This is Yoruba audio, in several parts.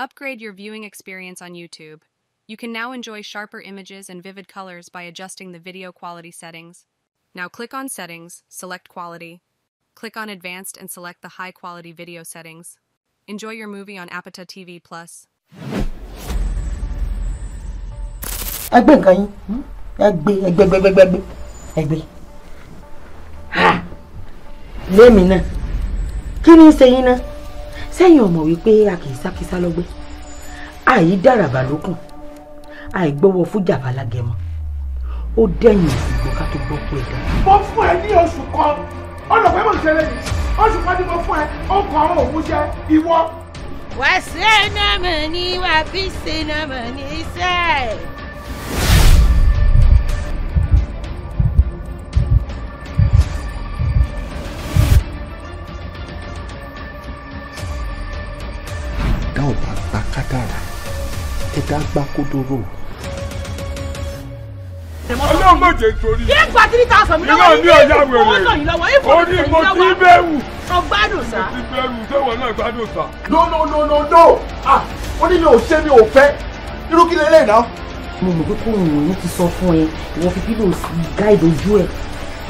Upgrade your viewing experience on YouTube. You can now enjoy sharper images and vivid colors by adjusting the video quality settings. Now click on Settings, select Quality. Click on Advanced and select the High Quality Video settings. Enjoy your movie on Apata TV Plus. Ẹ gbé nǹkan yín, ẹ gbé, ẹ gbé, gbé, gbé, gbé, ẹ gbé. Ha! Lémi náà, kí ni í ṣe yín náà? Sẹ́yìn ọmọ wípé a kì í sákísá lọ́gbẹ́, àì dàràbà lókun, àì gbọ́wọ́ fújà falágẹmọ, ó dẹ̀yìn òsìgbọ́ ká tó gbọ́ pé ẹ̀dá. Mo fún ẹ ní oṣù kan, ọlọ́pàá mọ̀ ṣẹlẹ̀ ní oṣù kan tí mo fún ẹ, ó kàn ó òun jẹ ìwọ. Wà sẹ́nà mọ̀ ní wà bí sẹ́nà mọ̀ ní sẹ́ẹ̀. Ẹ̀dá ò bá gba kádàrá, ẹ̀dá gbá kódóró. Ọlọ́run má jẹ́ torí. Kí ẹ gba 3,000 mi lọ́wọ́ yìí ní ọ̀yá wèrè. Ó ní mo ti bẹ̀rù. Ọ gbádùn sá. Mo ti bẹ̀rù sẹ́wọ̀n náà gbádùn sá. No no no no no! Ah! Ó ní mi ò ṣe mi ò fẹ́. Irú kí lélẹ̀ náà? Mo mọ̀ pé kò wọ́n ní ti sọ fún ẹ, ìwọ fi pílò gáìdì ojú ẹ̀.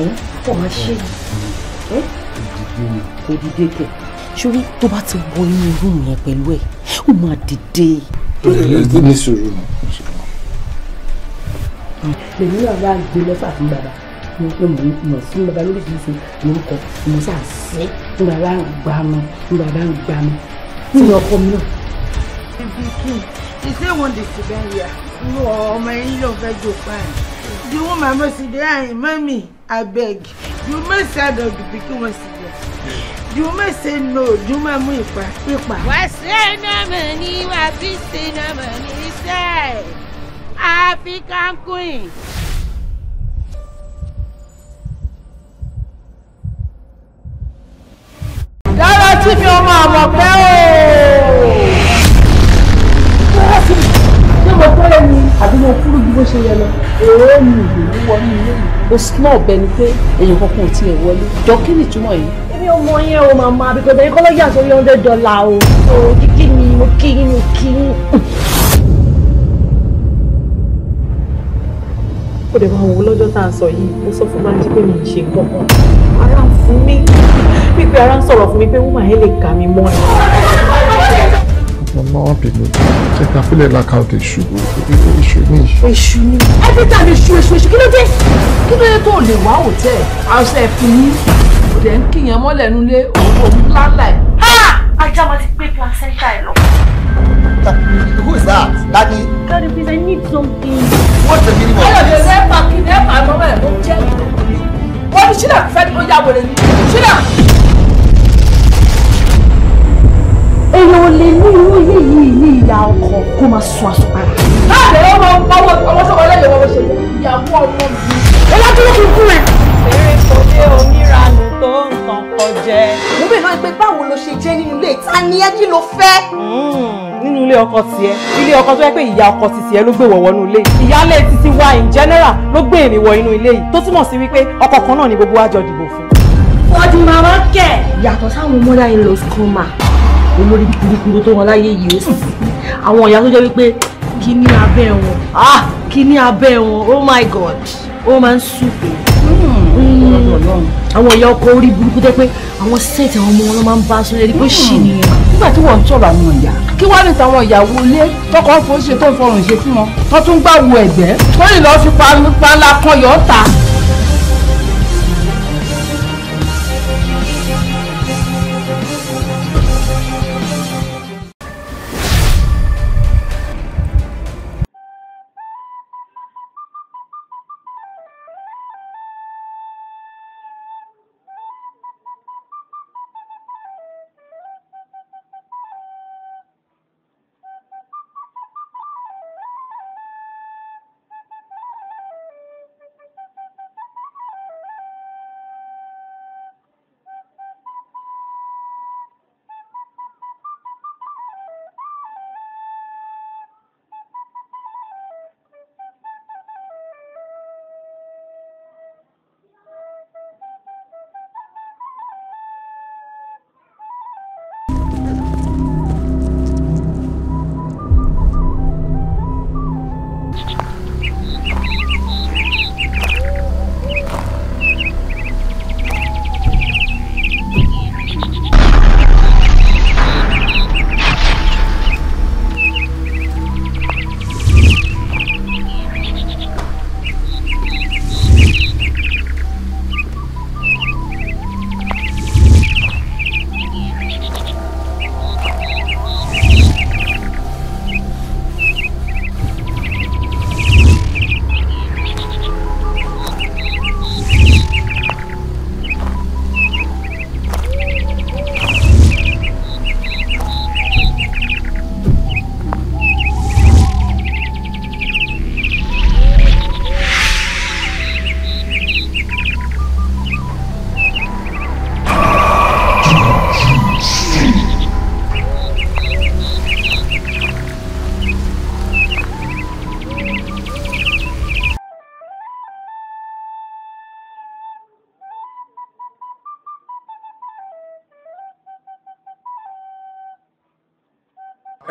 Ẹ́ kò máa ṣe é. Kò dìde kẹ̀. Ṣorí tó bá ti wọ inú rúùmù yẹn pẹ̀lú ẹ̀, ó máa dìde. Ní sùúrù nù. Lèmi náà wá gbé lẹ́fà fún bàbá. Mo pé mò ń mọ̀ sí bàbá lóríṣiríṣi lórúkọ. Mo sà sí ní bàbá ń gbà mọ́, ní bàbá ń gbà mọ́. Nínú ọkọ mi náà. He say one day sit down here. No, ọmọ yín ló fẹ́ jò pa ẹ̀. The woman must sit there and mommy, abeg. You must side of the pikin wan sit there. The woman say no, the woman mú ipa, ipa. Wà sẹ́nà mọ̀ ní wà bí sẹ́nà mọ̀ ní sẹ́ẹ̀. African queen. Dára tí mi ọmọ àmọ̀pẹ́ o. Ṣé mo pẹ́rẹ́ ni àbí mo kúrú ju bó ṣe yẹ lọ? Èé mi ìlú wọnú ilé mi. O snob ẹni pé èèyàn kankan ò tiẹ̀ wọlé. Jọ kí ni ìtumọ̀ yìí? Èmi ò mọ yẹn o màmá because ẹ̀yin kọ́ ló yà sórí $100 o. O kíkí ni mo kí yín mo kí yín. Ó dẹ̀ máa wò lọ́jọ́ tá à ń sọ yìí, mo sọ fún Bánjí pé mi ì ṣe nǹkan kan. Ara ń fún mi, wípé ara ń sọ̀rọ̀ fún mi pé woman yẹn lè kà mí mọ́ ẹ. Màmá wa bínú, ṣé ká fílẹ̀ lákàtúntì èṣù èṣù ní èṣù. Èṣù ni. Every time èṣù èṣù èṣù kí ló dé? Kí ló dé tó lè wá hòtẹ́ẹ̀? Aṣọ ẹ̀ fún yín. Ó dẹ̀ ń kíyàn mọ́lẹ̀ nulẹ̀ òun òun ńláńlá ẹ̀. Ajá máa ti gbé placenta ẹ̀ lọ. Who is that? Daddy? Daddy, please, I need something. What's the meaning of this? Ayọ̀dẹ̀ rẹ̀ pa kí ni ẹ̀ pa àmọ́ ẹ̀ ló jẹ́. Wọ́n ní Ṣínà fẹ́ ni ó yá wèrè ni. Ṣínà! Èèyàn ò lè ní irú ilé yìí ní ìyá ọkọ kó máa sun àsùnpara. Láàbẹ̀ ọmọ ọmọ ọmọ sọ̀rọ̀ lẹ́yìn ọmọ ṣe ìyàwó ọmọ mi. Ó wá dúró kí n kú ẹ. Eré kòdé oníranù tó ń tàn kọjẹ. Mo bèèrè náà pé báwo lo ṣe jẹ́ nínú ilé ta ni ẹ́ kí lo fẹ́? Nínú ilé ọkọ tiẹ̀, ilé ọkọ tó yẹ pé ìyá ọkọ ti tiẹ̀ ló gbé wọ̀wọ́ nínú ilé yìí. Ìyáálé títí wa in general ló gbé èmi wọ inú ilé yìí tó túmọ̀ sí wípé ọkọ kan náà ni gbogbo wa jọ dìbò fún. Fọdí màmá kẹ̀. Yàtọ̀ sáwọn mother in laws kan mà olórí burúkú tó wọn láyé yìí ó sì àwọn ìyá tó jẹ́ wípé kí ní abẹ́ wọn, ah kí ní abẹ́ wọn, oh my god, ó máa ń súfèé. Àwọn ìyá ọkọ orí burúkú tẹ́ pé àwọn sẹ́ẹ̀tì àwọn ọmọ wọn ló máa ń bá sún ẹni pé ṣì nìyẹn. Nígbà tí wọ́n ń sọ̀rọ̀ àwọn ìyá kí wá ní tàwọn ìyàwó ilé tọkọ fò ṣe tó ń fọrùn ṣe fún wọn tó tún gbà wo ẹ̀gbẹ́ tó lè lọ́ọ́ fi panla kan yọ̀ ọ́ ta.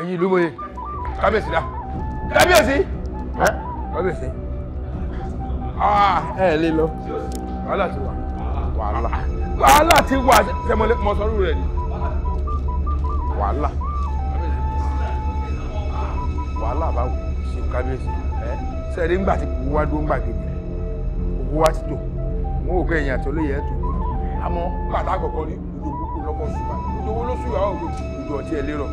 Ẹ̀yin ìlú mòye kábíyèsí dá kábíyèsí kábíyèsí ẹ lè lọ wàhálà ti wà wàhálà wàhálà ti wà sẹmọlẹ mọsọrú rẹ ni wàhálà wàhálà báwo ṣe kábíyèsí ẹ sẹ́ẹ̀rí ńgbà tí gbogbo wa dúró ńgbà gidi gbogbo wa ti tò wọn ò gbé ẹ̀yìn àti olóyè ẹ̀ tó dé àmọ́ bàtà àkọ́kọ́ ní ojú gbogbo lọ́kọ̀ ṣùgbọ́n ojú owó ló sùn yàrá ògbó ojú ọtí ẹ̀ lérò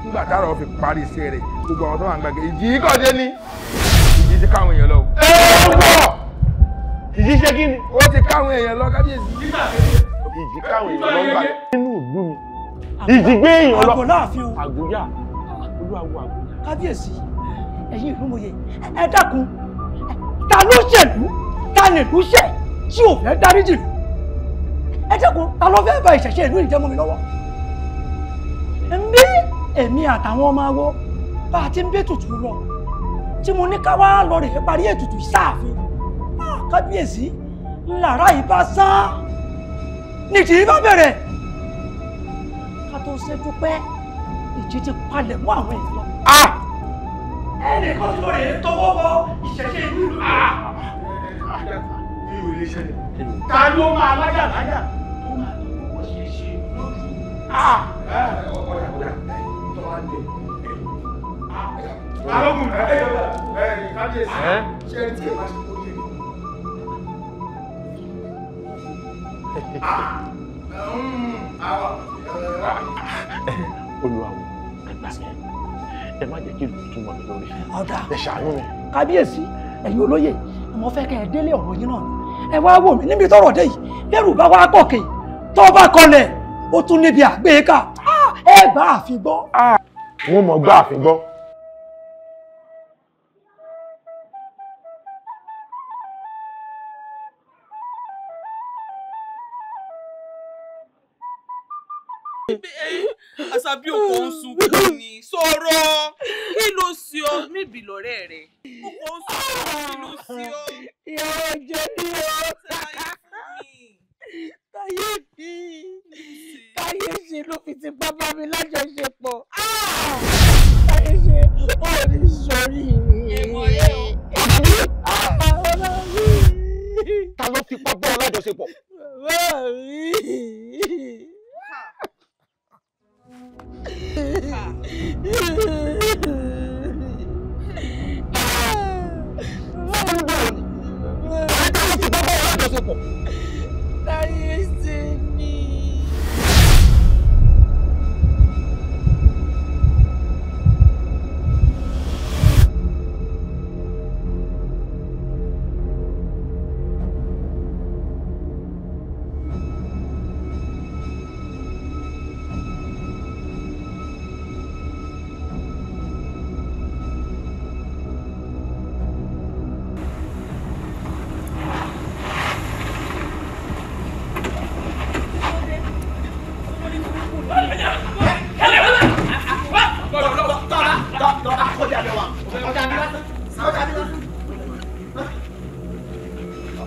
nígbà táwọn fi parí iṣẹ́ rẹ̀ gbogbo àwọn tó wà ń gbàgbé ìjì kọ́dé ní ìjì ti káwọn èèyàn lọ. Ẹ wọ ìjì ṣe kí ni. Ó ti káwọn èèyàn lọ kábíyèsí. Ìjì káwọn èèyàn lọ ń gbà nínú ìlú mi. Ìjì gbé èèyàn lọ. Àgọ́ láàfin o. Àgóyà olúwawo àgóyà. Kábíyèsí ẹ̀yin ìlú mòye ẹ dákun ta ló ṣèlú ta nìlú ṣẹ̀ tí ò fẹ́ dáríjì lù ẹ dákun ta ló fẹ́ ba ìṣẹ̀ṣe ìlú ìjẹ́mú mi lọ́wọ́. Nbí èmi àtàwọn ọmọ awo bá a ti ń bẹ́tùtù lọ tí mo ní ká wá lọ rèé parí ètùtù sáàfin kábíyèsí ńlára yìí bá sá nìjì yìí bá bẹ̀rẹ̀ ká tó ṣẹ́jú pẹ́ ìjì ti palẹ̀ mọ́ àwọn èèyàn lọ. Ẹnìkan tó rèé tọwọ́ bọ ìṣẹ̀ṣe ìlú ìlú. Ta ló máa láyà láyà tó máa lọ́wọ́ ṣe ṣe lójú. Balógun ẹ kábíyèsí ṣe ẹni tí ẹ bá ṣe kó yé mi. Olúwawo ẹ gbà mí ẹ má jẹ́ kí ìlú túmọ̀ mi lórí. Ọ̀dà ẹ ṣàánú mi. Kábíyèsí ẹ̀yin olóyè mo fẹ́ kẹ́ ẹ délé ọ̀rọ̀ yín náà ni ẹ wá wò mí níbi tọ́rọ̀ dé yìí bẹ́rù bá wá gòkè tó bá kọlẹ̀ ó tún níbi àgbéká ẹ bá àfi gbọ́. Wọ́n mọ̀ gbá àfi gbọ́. Àṣàbí òkò ń sunkún ni sọ̀rọ̀ kí ló ṣe ọ́ níbi lọ́rẹ́ rẹ̀ òkò ń sunkún kí ló ṣe ọ́. Ìyàwó jẹ ní o táyé mi táyé ṣe ló fi ti bá bá mi lájọṣepọ̀ táyé ṣe ó ní sọrí mi. Ta ló fipá bá ọ lájọṣepọ̀? Bàbá mi. Táyé ṣe ni.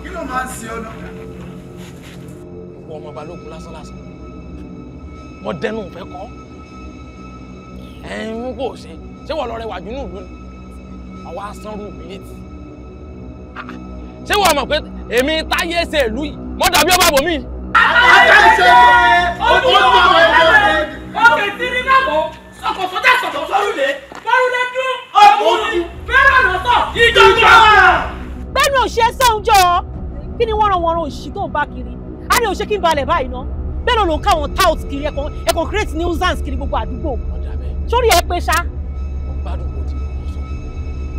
Kí ló máa ń ṣe ọ náà? Ọmọ balógun lásán lásán mo dẹnu ìfẹ́ kọ́ ẹ̀ẹ́n kò ṣe ṣé wọ́n lọ rẹwà jù ní ìlú ni àwa sanrú mi létí ṣé wọ́n mọ̀ pé èmi táyé ṣe ìlú yìí mo dàbí ọba bòmí. Àtàṣe òkè tí ní náà sọkò sọjà sọkò sọrùlé fọrùlé dún ọkùnrin fẹ́ràn lọ́tọ̀ ìjọba. Bẹ́ẹ̀ni ò ṣe é sẹ́hun jọ kí ni wọ́n ran wọn ran òṣì tó ń bá kiri á ní òṣè kí n balẹ̀ báyìí ná bẹ́ẹ̀ ló ń káwọn tout kiri ẹ̀kan create nuisance kiri gbogbo àdúgbò sórí ẹ pé ṣá. Mo gbádùn bó ti mọ̀ sọ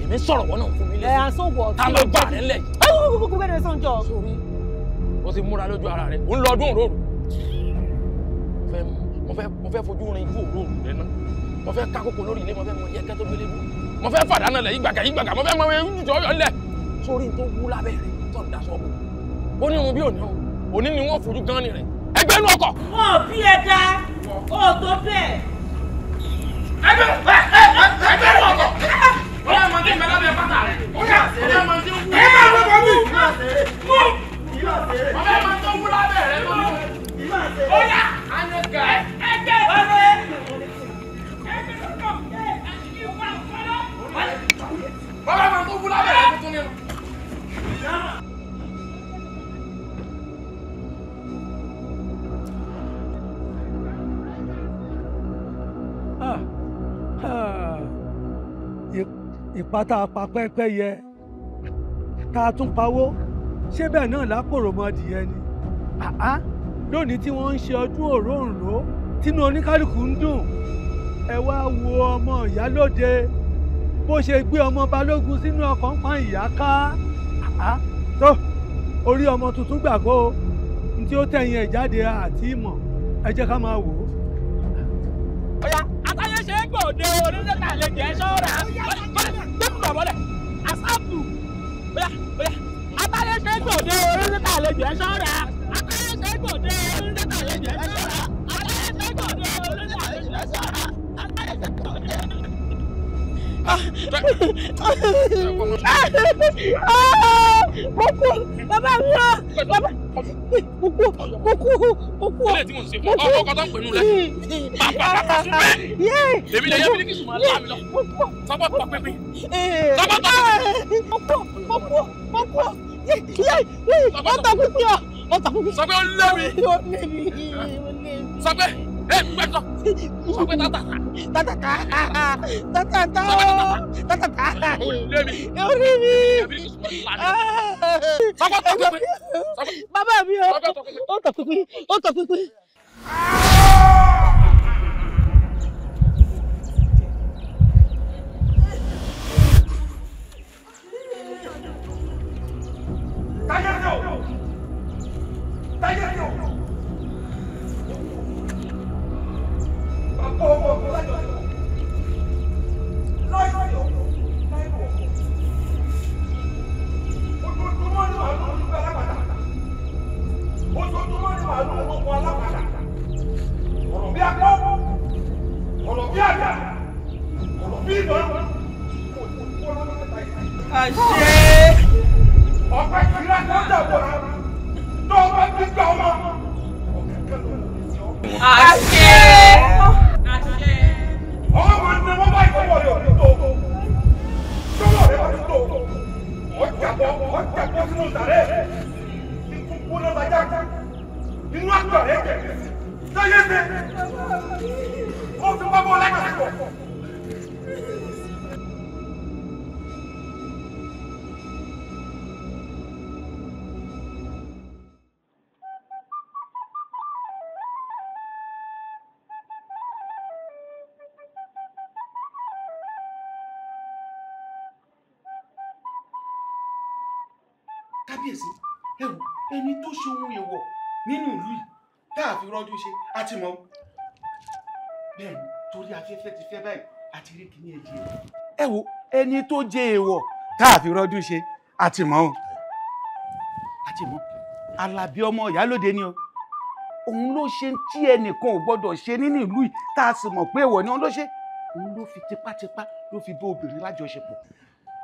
èmi sọ̀rọ̀ wọ́n náà fún mi Ẹ à ń sọ wọ̀ ta ló gbà rẹ lẹ̀ yìí. Gbogbo ẹni sọ̀n jọ. Sórí o ti múra lójú ara rẹ o ń lọ ọdún òróró mo fẹ́ fojú rin ojú òróró rẹ náà mo fẹ́ ká kókó lórí ilé mo fẹ́ mọ yẹkẹ́ tó gbélé dúró mo fẹ́ fàdánà lẹ̀ yígbàgà yígbàgà mo fẹ́ mọ ewu jọ yọ lẹ̀ sórí tó wú lábẹ́ rẹ tó ń daṣọ bò ó ní irun bí òní o òní ni wọ́n fojú gan ni rẹ ẹgbẹ́ inú ọkọ̀. Wọn ò bí ẹ dá o tó bẹ́ẹ̀. Ẹgbẹ́ inú ọkọ̀ ọ̀rẹ́ mọ̀ ní ìmẹ́lá bẹ́ẹ̀ pátá rẹ̀ ọ̀rẹ́ mọ̀ ní wú. Ẹ máa wọ bọ́ọ̀lù mú ọ̀rẹ́ mọ̀ tó wú lábẹ́ rẹ tó ní. Ó yá àyànká ẹgbẹ́. Ìpá tá a pa pẹ́pẹ́ yẹ tá a tún pawó, ṣé bẹ́ẹ̀ náà lápòrò mọ́ adìyẹ ni? Lónìí tí wọ́n ń ṣe ọdún òróǹro tínú oníkálukú ń dùn, ẹ wá wo ọmọ ìyálóde bó ṣe gbé ọmọ balógun sínú ọkọ̀ ń pa ìyá ká. Tó orí ọmọ tuntun gbàgbọ́ o, ní tí ó tẹ̀yìn ẹ̀ jáde àti ìmọ̀, ẹ jẹ́ ká máa wò ó. Ọ̀yà àtàyè ṣe é gbòde onílẹ̀ta àlejò ẹ̀ ṣọ́ra gbẹ́kùn bọ̀lẹ̀ àsáàpù. Ọ̀yà ọ̀yà àtàyè ṣe é gbòde onílẹ̀ta àlejò ẹ̀ ṣọ́ra àtàyè ṣe é gbòde onílẹ̀ta àlejò ẹ̀ ṣọ́ra àtàyè ṣe é gbòde onílẹ̀ta àlejò ẹ̀ ṣọ́ra àtàyè ṣe é gbòde. Mo kú bàbá mi o, bàbá mo kú mo kú mo kú. Ilé tí mo ń ṣe fún ọ ọkọ tó ń pè nù rẹ bàbá bàbá sún bẹ́ẹ̀ èmi lè yẹ bíríkì sùn máa láàmì lọ sọgbọ́ tọ pínpín sọgbọ́ tọ pínpín. Mo kú mo kú mo kú ó tọ pínpín ọ ó tọ pínpín. Sọ pé ó lé mi. Ó lé mi ó lé mi. Sọ pé ẹ gbẹ́sọ̀ sọ pé tata tata tata tata tata ó lé mi. Ó lé mi. Sọgbọ́ tọ pínpín. Bàbá mi o, ó tọ pínpín ó tọ pínpín. Kábíyèsí, ẹ wò ẹni tó ṣe ohun èèwọ̀ nínú ìlú yìí tá a fi rọ́jú ṣe a ti mọ̀ bẹ́ẹ̀ ni, torí afẹ́fẹ́ ti fẹ́ báyìí àti rí kíní ẹ̀jẹ̀. Ẹ wò ẹni tó jẹ èèwọ̀ tá a fi rọ́jú ṣe a ti mọ̀ o, a ti mọ̀. Alábí ọmọ ìyálóde ni o, òun ló ṣe tí ẹnìkan ò gbọ́dọ̀ ṣe nínú ìlú yìí tá a sì mọ̀ pé èèwọ̀ ni òun ló ṣe. Òun ló fi tipátipá ló fi bá obìnrin lájọṣepọ̀,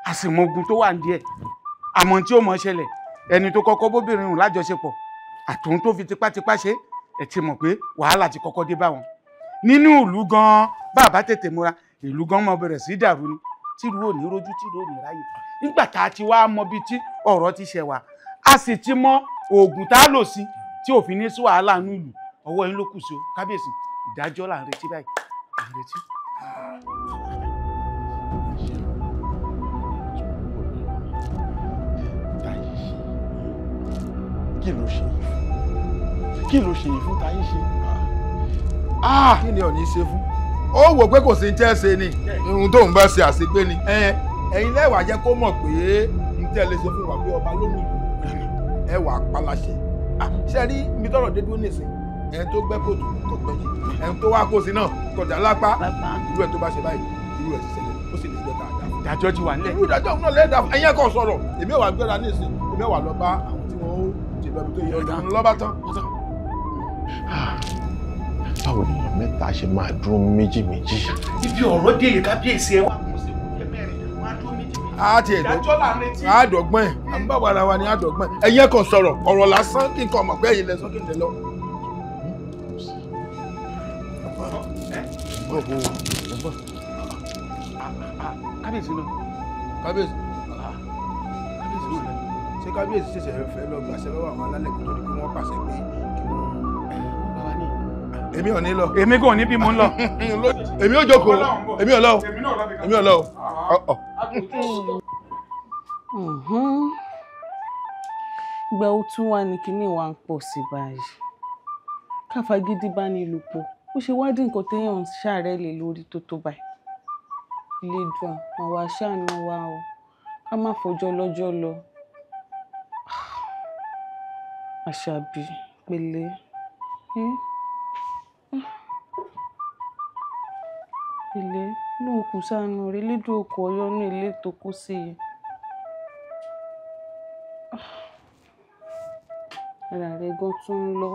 a sì mọ ogun tó wà ní díẹ̀, àmọ́ tí ó mọ̀ ṣẹlẹ̀ ẹni tó kọ́kọ́ bóbìnrin hùn lájọṣepọ̀ àtòun tó fi tipátipá ṣe ẹ ti mọ̀ pé wàhálà ti kọ́kọ́ dé bá wọn nínú ìlú gan-an. Bàbá tètè múra, ìlú gan mọ bẹ̀rẹ̀ sí dàrú ni, tìlú ò ní rójú, tìlú ò ní ráyè. Nígbà tá a ti wá mọ bí tí ọ̀rọ̀ ti ṣẹ̀ wá, a sì ti mọ oògùn tá a lò sí tí òfin ní sí wàhálà nínú ìlú. Ọwọ́ yín ló kù sí o kábíyèsí, ìdájọ́ là ń retí báyìí, là ń retí. Kí ló ṣe yìí fún? Kí ló ṣe yìí fún táyé ṣe? Kí ni ọ̀ní ṣe fún? Ó wò pé kò sí ní tẹ́ ṣe ni, irun tó ń bá ṣe àṣegbé ni. Ẹ̀yin lẹ́wàá jẹ́ kó mọ̀ pé n tẹ́ lè ṣe fún wa pé ọba ló ní ìlú ẹ wà paláṣẹ. Ṣé rí ibi tọ́rọ̀ dé dúró nìsín? Ẹni tó gbẹ́ kòtò kò gbẹ́jì, ẹni tó wá kó sí náà kọjá lápá, irú ẹ̀ tó bá ṣe báyìí, irú ẹ̀ ṣẹlẹ̀, ó sì lè jọ dáadáa. Ìdájọ́ ti wà nílẹ̀. Irú ìdájọ́ náà lẹ́ẹ̀dá ẹ̀yin ẹ̀kọ́ sọ̀rọ̀, èmi ò wá gbéra nísìn, èmi ò wá lọ bá àwọn tí wọ́n ó lọ́ba tán. Báwo ni èèyàn mẹ́ta ṣe máa dúró méjì méjì? Ibi ọ̀rọ̀ dé yìí kábíyèsí ẹ wá kùn sí ẹ mẹ́rin, wọ́n á dúró méjì méjì. A ti ìdájọ́ là ń retí. Àádọ́gbọ́n ẹ̀, à ń bá wàrà wa ní àádọ́gbọ́n ẹ̀. Ẹ̀yin kan sọ̀rọ̀, ọ̀rọ̀ lásán kí n kàn mọ̀ pé ẹ̀yin lẹ sọ kí n lè lọ. Kábíyèsí lọ. Kábíyèsí. Ṣé kábíyèsí ṣẹ̀ṣẹ̀ fẹ́ lọ gbàṣẹ lọ́wọ́ àwọn alálẹ̀ kó tó di pé wọ́n pàṣẹ pé kí wọ́n. Bàbá ní. Èmi ò ní lọ. Èmi kò ní bí mo ń lọ. Èmi ò jókòó. Èmi ò lọ. Èmi ò lọ. Ìgbà ó tún wà ní kinní wa ń pọ̀ sí báyìí. Káfagídí bá ní lò pọ̀. Ó ṣe wá dín nǹkan téèyàn ń ṣàárẹ̀ lé lórí tó tó báyìí. Elédùà, àwa ṣàánú wa o. Ká má fọjọ́ lọ́jọ́ lọ. Àṣàbí pẹ̀lẹ́. Pẹ̀lẹ́ lóun kù sáànù rẹ̀ Elédùà òkú ọyọ́ ní ilé tó kú sí i. Ara rẹ̀ gan tún ń lọ.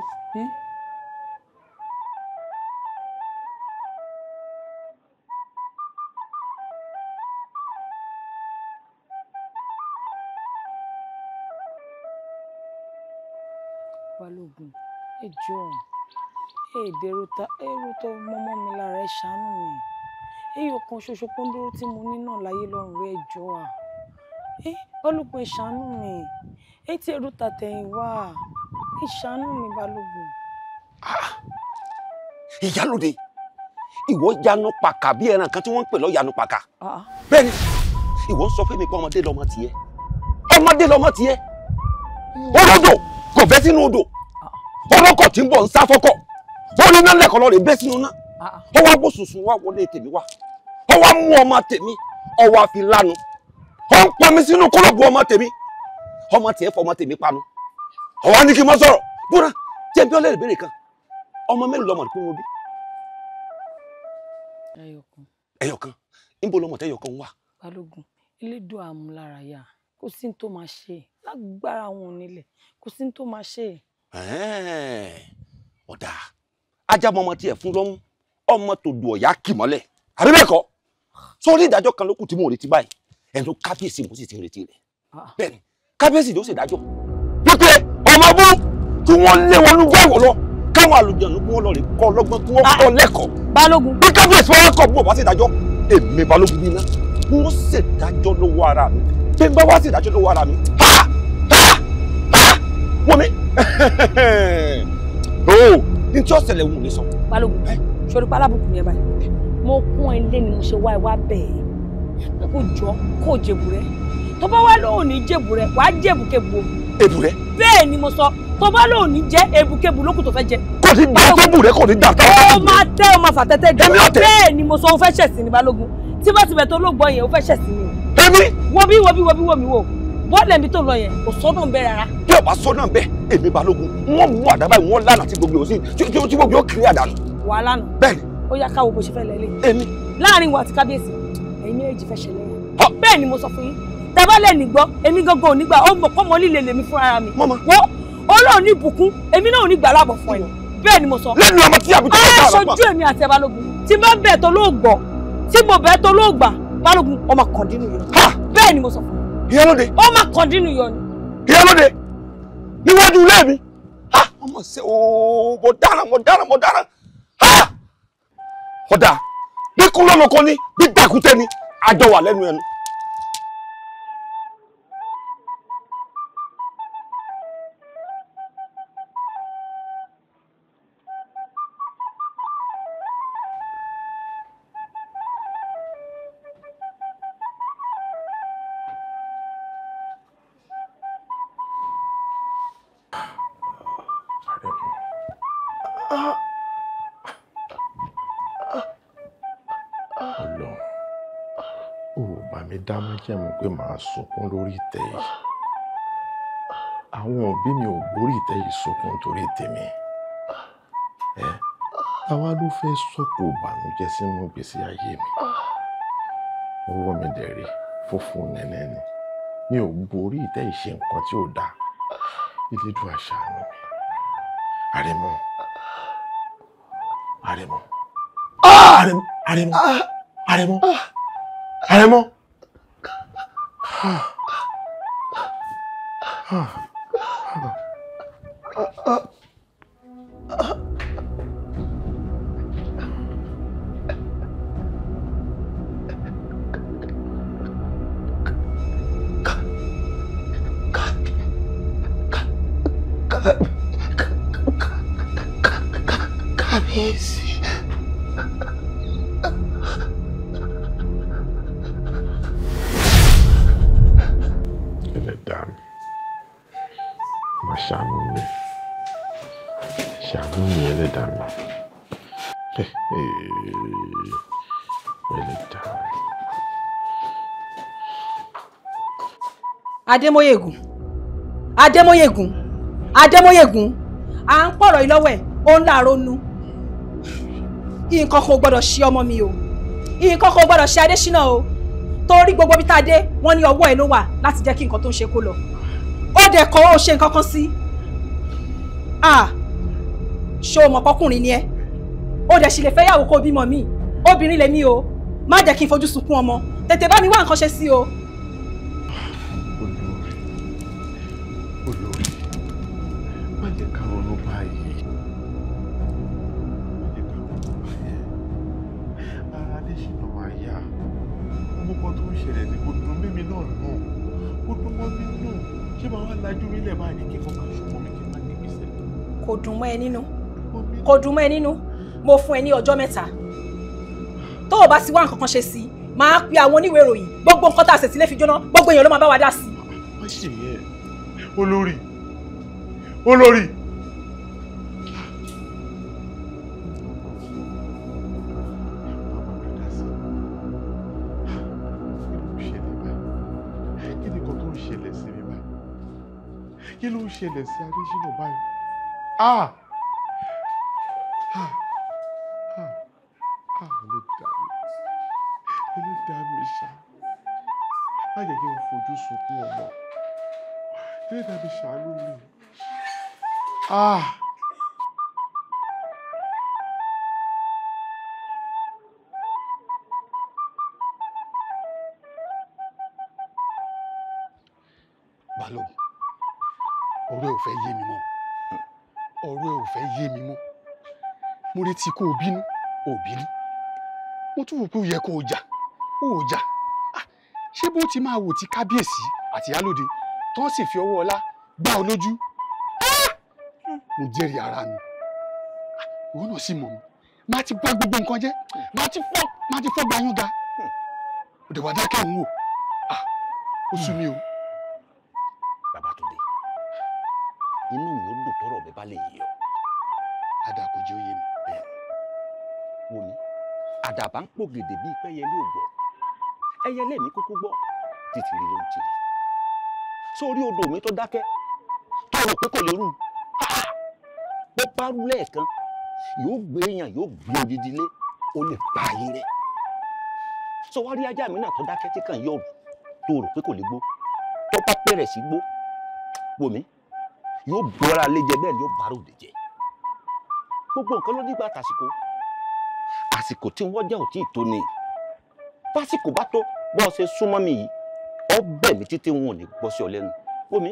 Balógun, ẹ jọ̀ọ́, ẹ dẹrù ta ẹrù tó mọmọ mi lára, ẹ ṣàánú mi. Èyí ọ̀kan ṣoṣo kóńdóró tí mo ní náà láyé lọ́rùn rẹ, ẹ jọ̀ọ́ à. Ẹ Balógun, ẹ ṣàánú mi. Ẹ ti ẹrù tàtẹ̀yìn wá. Ẹ ṣàánú mi, Balógun. Ìyálóde, ìwọ yanu pàkà bí ẹran kan tí wọ́n ń pè lọ́ yanu pàkà. Bẹ́ẹ̀ni, ìwọ ń sọ fún mi pé ọmọdé lọmọ tiẹ̀. Ọmọdé lọmọ tiẹ̀. Olódò kò bẹ́ sínú odò. Ọlọ́kọ̀ tí ń bọ̀ ń sá fọ́kọ̀. Ó ní iná lẹ́kọ̀ọ́ lọ́ọ́ rè bẹ́ sínú iná. Ó wá bó sùnsùn wá wọlé tèmi wá. Ó wá mú ọmọ tèmi. Ó wá fi lánu. Ó ń pọnmi sínú kólóbù ọmọ tèmi. Ọmọ tiẹ̀ fọmọ tèmi panu. Ó wá ní kí n má sọ̀rọ̀. Búra jẹ́ bí ọlẹ́rìí béèrè kan. Ọmọ mélòó lọmọ pé mo bí? Ẹyọkan. Ẹyọkan. Níbo lọmọ tẹyọkan wà? Balógun, Elédùà àmúlárayà, kò sí ní tó máa ṣe lágbára àwọn onílẹ̀, kò sí ní tó máa ṣe. Ọ̀dà ajá mọ́mọ́ tiẹ̀ fún lọ́mú, ọmọ tòdù ọ̀yá kì mọ́lẹ̀, àbí bẹ́ẹ̀ kọ́? Sórí ìdájọ́ kan ló kù tí mò ń retí báyìí, ẹnu kábíyèsí mo sì ti ń retí rẹ̀. Bẹ́ẹ̀ni, kábíyèsí ló ṣèdájọ́ wípé ọmọ bú tí wọ́n lé wọn lúgbọ́ ìwọ̀ lọ káwọn àlùjọ̀nù kí wọ́n lọ rè kọ́ lọ́gbọ́n kí wọ́n kọ́ lẹ́kọ̀ọ́. Balógun. Bí kábíyèsí wọn kọ̀ bí wọ́n bá ṣèdájọ́, èmi Balógun bí iná wọ́n ṣèdájọ́ lọ́wọ́ ara mi. Bí n bá wá ṣèdájọ́ lọ́wọ́ ara mi, ha ha ha wọ́n mi ooo ní tí ọ̀sẹ̀ lẹ́wọ̀n ò lè sọ. Balógun, sori palábùkù yẹn báyìí, mo kún ẹ lé ni mo ṣe wá ẹ wá bẹ́ẹ̀ pé kò jọ kò jèbù rẹ, tó bá wá lóò ní jèbù rẹ wàá jèbù kébù o. Èbù rẹ. Bẹ́ẹ̀ ni mo sọ, tó bá lóò ní jẹ èbùkébù lókùn tó fẹ́ jẹ. Kò ní dá tó bù rẹ, kò ní dá tó. Ó máa tẹ́ ọ máa fà tẹ́tẹ́ jù. Èmi ọ̀tẹ̀. Bẹ́ẹ̀ ni mo sọ, o fẹ́ ṣẹ̀sìn ní Balógun, tí bá ti bẹ̀ tó ló gbọ́ yẹn o fẹ́ ṣẹ̀sìn ni o. Èmi. Wo bí wo bí wo bí wo mi wo bọ́ọ̀lù ẹ̀mí tó lọ yẹn kò sọ́nà ń bẹ rárá. Bí ọba sọ́nà ń bẹ, èmi Balógun wọ́n mú àdá báyìí wọ́n lánàá tí gbogbo òsì tí gbogbo yóò kiri àdánù. Wà á lánàá. Bẹ́ẹ̀ni. Ó yá káwo bó ṣe fẹ́ lẹ́lẹ̀. Èmi. Láàrin wa àti kábíyèsí, ẹ̀yin méjì fẹ́ ṣẹlẹ̀ yẹn. Bẹ́ẹ̀ ni mo sọ fún yín. Tẹ́bálẹ̀ ní gbọ́, èmi gangan ò ní gbà, ó mọ̀ kọ́mọ líle lèmi fúnra mi. Wo Ọlọ́run ní ìbùkún, èmi náà ò ní gbà láàbọ̀ fún ẹ. Bẹ́ẹ̀ ni mo sọ. Lẹ́nu ọmọ tí àbújá bá bá. Aṣojú èmi àti ẹ Balógun, tí bá bẹ̀ tó ló gbọ́, tí mo bẹ̀ tó ló gbà, Balógun ọmọ kọ̀ndínú yọ. Bẹ́ẹ̀ ni mo sọ fún yín. Ìyálóde. Ó máa kọ̀ndínú yọ ni. Ìyálóde, níwájú ilé mi. Ọmọ ṣe ooo, mo dára, mo dára, mo dára. Ọ̀dà, bí kúlọ́lọ́kọ ni, bí dàkútẹ́ ni, àjọ wà lẹ́nu ẹnu. Ọlọ́run, ó bá mi dá májẹ̀mú pé màá sunkún lórí ìtẹ́ yìí. Àwọn òbí mi ò gbórí ìtẹ́ yìí sunkún torí tèmi. Ẹ táwa ló fẹ́ sọ̀kò ìbànújẹ́ sínú ìgbésí ayé mi. Ọwọ́ mi dẹ̀ rí funfun nẹ́nẹ́ ni. Mi ò gbórí ìtẹ́ yìí ṣe nǹkan tí ò dáa. Elédùà ṣàánú mi. Àrẹ̀mọ. Àrẹ̀mọ. Àrẹ̀mọ. Àrẹ̀mọ. Àrẹ̀mọ. Àrẹ̀mọ. Kábíyèsí. Ẹlẹ́dàá mi, má ṣàánú mi, ṣàánú mi ẹlẹ́dàá mi, ẹlẹ́dàá mi. Adémóyègùn, Adémóyègùn, Adémóyègùn, à ń pọ̀rọ̀ yìí lọ́wọ́ ẹ̀, ó ń láàárọ̀ nu. Nǹkan kan ò gbọ́dọ̀ ṣe ọmọ mi o, nǹkan kan ò gbọ́dọ̀ ṣe Adéṣínà o, torí gbogbo bí tá a dé wọ́n ní ọwọ́ ẹ̀ ló wà láti jẹ́ kí nǹkan tó ń ṣe kó lọ. Ó dẹ̀ kọ́ ó ṣe nǹkan kan sí. Ṣé o mọ̀ pọ́kùnrin ni ẹ́? Ó dẹ̀ sì lè fẹ́ yàwó kó bímọ mi, obìnrin lèmi o, má jẹ́ kí n fojú sunkún ọmọ, tètè bá mi wá nǹkan ṣe sí o. Olórí, má jẹ́ ká ronú báyìí. Má jẹ́ ká ronú báyìí. Ara Adéṣínà máa yá. Gbogbo tó ń ṣẹlẹ̀ sí kò dùn mímí náà nù. Kò dùn mọ́ mi nù. Ṣé màá wá lajú mi lẹ̀ báyìí kí nǹkan ṣùgbọ́n mi kí n má ní ìgbésẹ̀? Kò dùn mọ́ ẹ nínú. Kò dùn mọ́ ẹ nínú. Mo fún ẹ ní ọjọ́ mẹ́ta. Tó o bá ti wá nǹkan kan ṣe sí i, màá pe àwọn oníwèé ìròyìn. Gbogbo nǹkan tá a ṣètìlẹ́ fi jóná, gbogbo èèyàn ló máa bá wa dá sí i. Má ṣe yẹn. Olórí, olórí. Kí ni nǹkan tó ń ṣẹlẹ̀ sí mi báyìí? Kí ló ń ṣẹlẹ̀ sí Adéṣínà báyìí? Ah! Ah! Ah! Ah! Ẹlẹ́dàá mi, ẹlẹ́dàá mi ṣá. Má jẹ́ kí n fojú sunkún ọmọ. Ẹlẹ́dàá mi ṣàánú mi. Ah! Balógun, ọ̀rọ̀ ẹ ò fẹ́ yé mi mọ́. Ọ̀rọ̀ ẹ ò fẹ́ yé mi mọ́. Mo retí kó o bínú, o bínú. Mo tún wò pé ó yẹ kó o jà, o ò jà. Ṣé bó ti máa wò tí kábíyèsí àti ìyálóde tó ń sì fi ọwọ́ ọlá gbá ọ lójú? Mo jẹ́rìí ara mi. Ìwọ náà sì mọ̀ mi. Má ti bá gbogbo nǹkan jẹ́. Má ti fọ́ gbayán ga. Òdè wà dákẹ́ òun wò. Ó sú mi o. Babátúndé, inú mi ó dùn tọ́rọ̀ mi bá lè yé ọ. Àdà kò jẹ́ òye mi. Bẹ́ẹ̀ wò mí, àdàbà ń pò gèdè bíi pẹ́yẹlé ò gbọ́. Ẹyẹlé mi kúkú gbọ́, títìrì ló ń tìrì. Sórí odò mi tó dákẹ́, tó rò pé kò lè rú. Bó bá rú lẹ́ẹ̀kan, yóò gbé èèyàn, yóò gbé odidi lé, ó lè pa ayé rẹ̀. Sọ wá rí ajá mi náà tó dákẹ́ tí kàn yọ̀rù, tó rò pé kò lè gbó. Tó bá bẹ̀rẹ̀ sí gbó, wò mí, yóò bọ́ra lé jẹ bẹ́ẹ̀ ni yóò bára òde jẹ. Gbogbo nǹkan ló dìgbà tàsìkò. Àsìkò tí wọ́n jẹ́ ò tí ì tó ni. Básìkò bá tó, bọ́ ọ ṣe súnmọ́ mi yìí, ọ bẹ̀ mí títí wọn ò ní gbọ́ sí ọ lẹ́nu. Wò mí,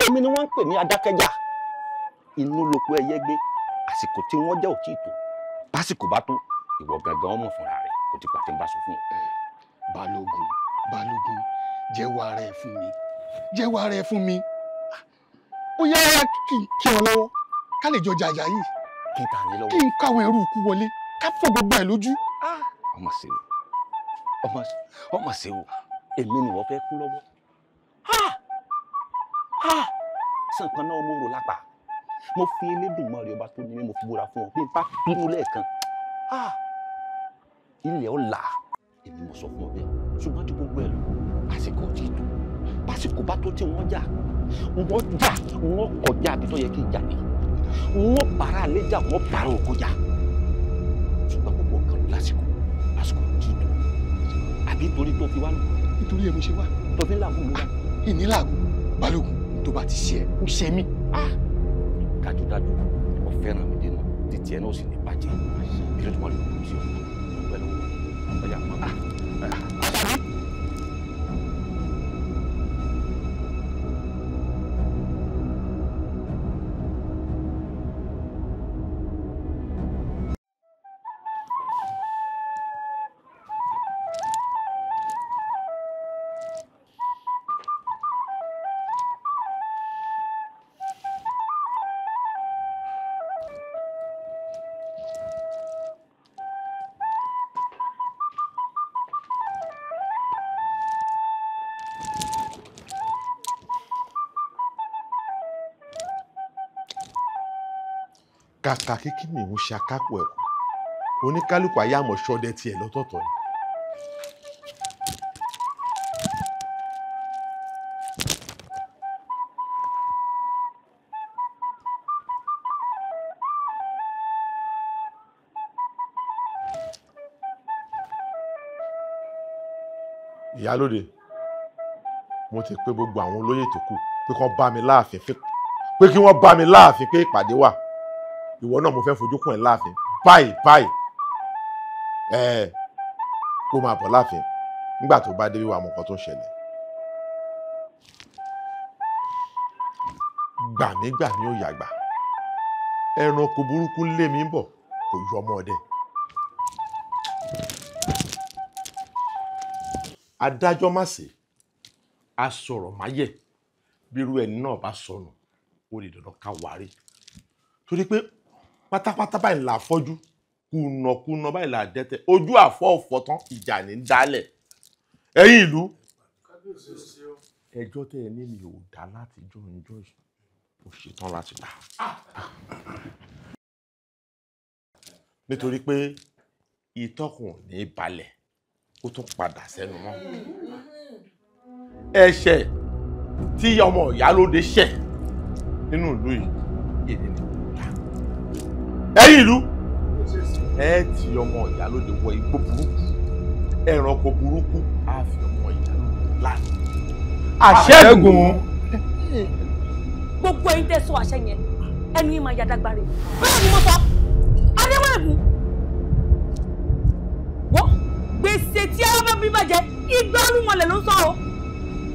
èmi ni wọ́n ń pè ní adákẹ́jà. Inú lóko ẹyẹ gbé. Àsìkò tí wọ́n jẹ́ ò tí ì tó. Básìkò bá tó, ìwọ gangan ọmọ fúnra rẹ̀ kò ti pàtẹ́ ń bá sọ fún ọ. Balógun, Balógun, jẹ́wọ́ ara ẹ fún mi. Jẹ́wọ́ ara ẹ fún mi. Ó yá kí n kí ọ lọ́wọ́, ká lè jọ jàjà yìí. Kí n ta ni lọ́wọ́? Kí n káwọn ẹrú ikú wọlé, ká fọ́ gbogbo ẹ̀ lójú. Ọmọ ṣe o, ọmọ ṣe o, èmi ni wọ́n fẹ́ kú lọ́wọ́. Sànkan náà mo rò lápá. Mo fi Elédùmarè ọba tó ní mi, mo fi búra fún ọ bí n bá bínú lẹ́ẹ̀kan. Ilẹ̀ ọ̀la, èmi mo sọ fún ọ bẹ́ẹ̀. Ṣùgbọ́n ju gbogbo ẹ̀ lọ, àsìkò ò tí ì tó. Básìkò bá tó tí wọ́n jà, wọ́n jà, wọ́n kọjá àbí tó yẹ kí n jà ní. Wọ́n bára alẹ́ jà, wọ́n bára oko jà. Ṣùgbọ́n gbogbo nǹkan ló lásìkò, àsìkò ò tí ì tó. Àbí torí tó fi wá lọ. Nítorí ẹ mo ṣe wá. Tó fi ń làágùn ló wá. Ìní làágùn, Balógun, tó bá ti ṣe ẹ, ó ṣe mí. Dájúdájú, ó fẹ́ràn mi dénú, títí ẹ náà sì ní bàjẹ́. Elédùmarè kò tí ò pẹ̀lú ọjà mọ́. Kàkà kí kìnìún ṣe akápò ẹ̀kọ́, oníkálukú ayé àmọ̀ ṣọdẹ tiẹ̀ lọ́tọ̀ọ̀tọ̀ ni. Ìyálóde, mo ti pè gbogbo àwọn olóyè tó kù pé kí wọ́n bá mi láàfin, pé kí wọ́n bá mi láàfin, pé ìpàdé wà. Ìwọ náà mo fẹ́ fojú kàn ẹ́ láàfin báyìí báyìí. Ẹ kó máa bọ̀ láàfin nígbà tó bá dé wíwá mọ nǹkan tó ń ṣẹlẹ̀. Gbàmígbàmí ò yàgbà, ẹranko burúkú lé mi ń bọ̀ kò yọ ọmọ ọdẹ. Adájọ́ má ṣe asọ̀rọ̀ máyẹ̀, bírú ẹni náà bá sọnù ó lè dandan ká wárí, torí pé pátápátá báyìí là fọ́jú, kùnàkùnà báyìí là dẹ́tẹ̀, ojú àfọ́ọ̀fọ́ tán ìjà ní dálẹ̀. Ẹ̀yin ìlú, ẹjọ́ tẹ́ ẹ ní mi ò dá láti jọ́ ǹjọ́ yìí, mo ṣetán láti dá, nítorí pé ìtọ́kùn ò ní balẹ̀ ó tún padà sẹ́nu mọ́. Ẹ̀ṣẹ̀ tí ọmọ ìyálóde ṣẹ̀ nínú ìlú yìí, èdè ni kò dá. Ẹ̀yin ìlú, ẹ ti ọmọ ìyálóde wọ igbó burúkú, ẹranko burúkú á fi ọmọ ìyálóde lánàá. Àṣẹ́gun. Gbogbo ẹ̀yin tẹ́ sọ àṣẹ yẹn, ẹnu yín máa yàdágbáre. Bẹ́ẹ̀ ni mo sọ, Adéwọ̀n, wọ́n gbèsè tí ọmọ mi bá jẹ, igba olúmọlẹ̀ ló ń sọ o.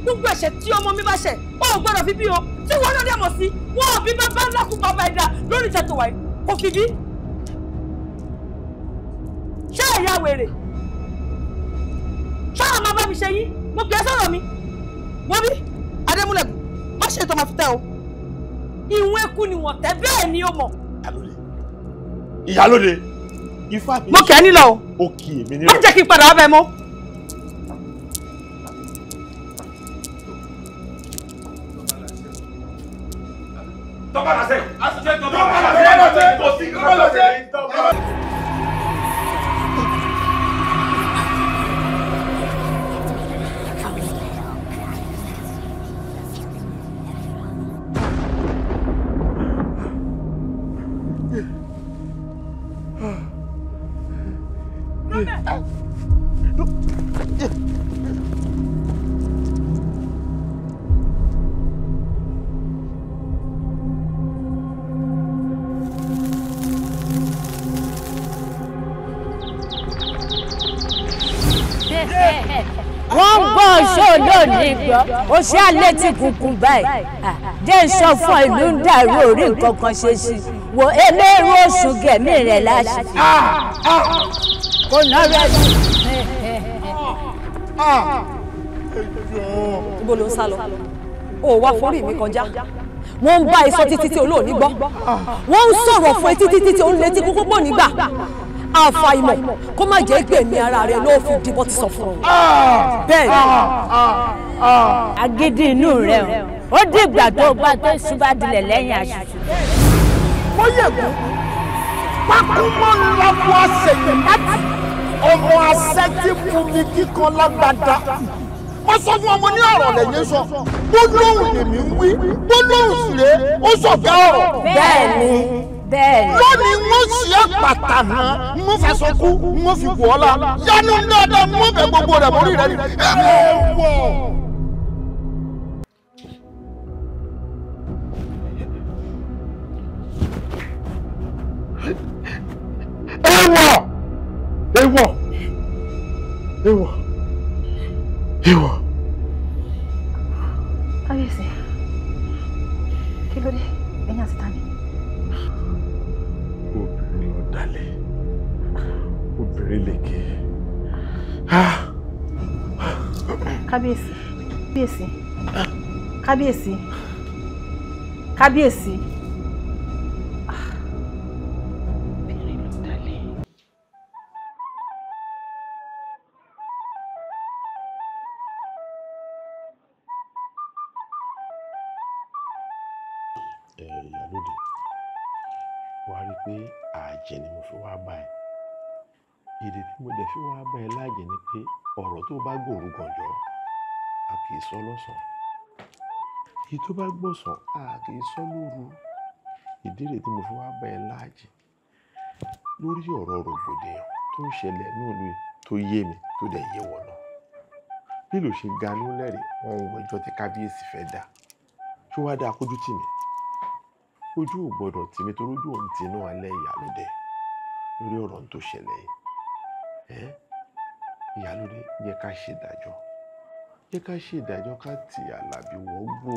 Gbogbo ẹ̀ṣẹ̀ tí ọmọ mi bá ṣẹ̀, ó gbọ́dọ̀ fi bí o. Tí wọ́n náà dẹ̀ mọ̀ sí, wọ́n ò bí bàbá ńlá kú bàbá ẹ̀dá lórí ìtẹ̀tọ̀ wáyé, kò fi bí. Ṣé ẹ̀yà wèrè? Ṣé àwọn máa bá mi ṣe yín? Mo pè é sọ̀rọ̀ mi. Wọ́n bí Adémúlẹ̀kùn, má ṣe ètò máa fi tẹ́ o. Ìwọ̀n eku ni wọ́n tẹ́, bẹ́ẹ̀ ni ó mọ̀. Ìyálóde, ifá mi. Mo kẹ́ ẹ nílọ o. Ó kì í mi nílọ. Má jẹ́ kí n padà wá bẹ́ẹ̀ mọ́. Wọ́n ń gbọ́ ṣó lónìí gbọ́, ó ṣe alẹ́ tí kùkùn báyìí. Jẹ́ ń sọ fún ìlú ń dàrú orí nǹkan kan ṣe sí. Wo eléèrú oṣù gẹ̀mí rẹ̀ láṣẹ. Kò ná rẹ̀ sí. Ibo ló ń sá lọ? Ó wá forí mi kọjá. Wọ́n ń bá ẹ sọ títí tí olóòní gbọ́. Wọ́n ń sọ̀rọ̀ fún ẹ títí tí ó ń létí kúkú pọ̀ nígbà. Àfàìmọ̀ kó má jẹ́ gbẹ̀mí ara rẹ̀ ló fi dìbò ti sọ fún ọ. Bẹ́ẹ̀ ni. Agídí inú rẹ̀ o, ó dìgbà tó bá tó ṣubá dilẹ̀ lẹ́yìn àṣùṣù. Mo yẹ̀gùn pákúmọ́ lọ́wọ́ àṣeyìn láti ọmọ àṣẹ tí fún mi kíkan lágbàdá. Mo sọ fún ọmọ ní ọ̀rọ̀ lẹ́yìn sọ, gbólóhùn lèmi ń wí, gbólóhùn sì rèé, ó sọ̀gá ọ̀rọ̀. Bẹ́ẹ̀ni, bẹ́ẹ̀ni. Lónìí wọ́n ṣe é pàtàkì, wọ́n fẹsọ kú, wọ́n fi wọ́ ọ́ la. Yánú dáadáa, wọ́n bẹ gbogbo rẹ̀ mórí rẹ̀ ni. Ẹ wọ̀. Èèwọ̀! Èèwọ̀! Èèwọ̀! Èèwọ̀! Kábíyèsí, kí ló dé? Ẹ̀yin àti tani? Obìnrin ọ̀dàlẹ̀, obìnrin lèkè. Kábíyèsí, kábíyèsí, kábíyèsí, kábíyèsí. Ìyálóde, Wàá rí i pé àjẹ́ ni mo fi wá bá ẹ. Ìdí tí mo dẹ̀ fi wá bá ẹ láàjẹ́ ni pé ọ̀rọ̀ tó bá gbòòrò gànjọ́ a kì í sọ lọ́sàn-án, èyí tó bá gbọ̀sán a kì í sọ lóru. Ìdí rèé tí mo fi wá bá ẹ láàjẹ́ lórí ọ̀rọ̀ rògbòdìyàn tó ń ṣẹlẹ̀ nílùú tó yé mi tó dẹ̀ yé wọ̀ náà. Bí ló ṣe ga ló lẹ́rìí wọn ń wẹjọ́ tí kábíyèsí fẹ́ dá. Ṣó wá dáa kójú tì mí? Ojú ò gbọdọ̀ tì mí torí ojú òun ti inú alẹ́ ìyálóde lórí ọ̀rọ̀ tó ṣẹlẹ̀ yìí. Ẹ́ ìyálóde, jẹ́ ká ṣe ìdájọ́, jẹ́ ká ṣe ìdájọ́ ká ti Àlàbí wọ́gbò.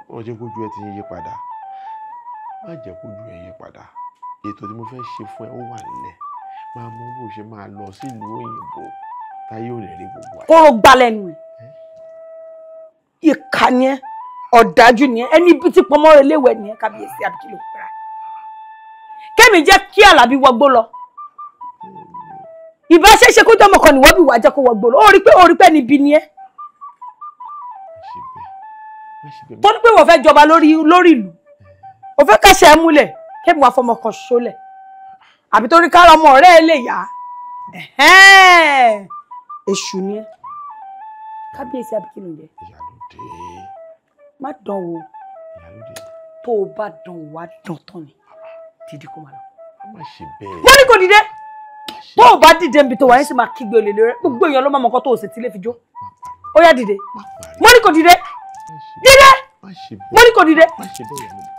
Wọ́n jẹ́ kójú ẹ ti ń yí padà, má jẹ́ kójú ẹ yí padà. Ètò tí mo fẹ́ ṣe fún ẹ ó wà nílẹ̀, máa mọ bó ṣe máa lọ sílùú òyìnbó táyé ò lè rí gbogbo àyè. Kóró gbá lẹ́nu ẹ̀, ìkà ni ẹ́, ọ̀dájú ni ẹ́, ẹni bí tí pọnmọ́ rẹ léwẹ̀ ni ẹ́. Kábíyèsí àbíkí ló pera kémi jẹ́ kí Àlàbí wọgbó lọ. Ìbá ṣeéṣe kó jọmọ kan níwọ́ bí wàá jẹ́ kó wọgbó lọ. Ó rí pé níbi ni ẹ́, tó ní pé wọ́n fẹ́ jọba lórí ìlú, ó fẹ́ káṣẹ ẹ múlẹ̀, kémi wàá fọmọ kan ṣólẹ̀ àbí torí kára ọmọ ọ̀rẹ́ ẹ lè yá. Èṣù ni ẹ́, kábíyèsí àbíkí ló ń jẹ. Má dán wò, tó o bá dán wò wá dán tán ni. Dìde kó máa lọ. Má ṣe bẹ́ẹ̀. Mo ní kò dìde. Bó o bá dìde níbi tó wà yín sì máa kígbe olè lórí gbogbo èèyàn ló máa mọ nǹkan tó o sì ti lè fi jó. Ó yá dìde. Mo ní kò dìde. Dìde. Mo ní kò dìde. Má ṣe bẹ́ẹ̀ ìyálóde.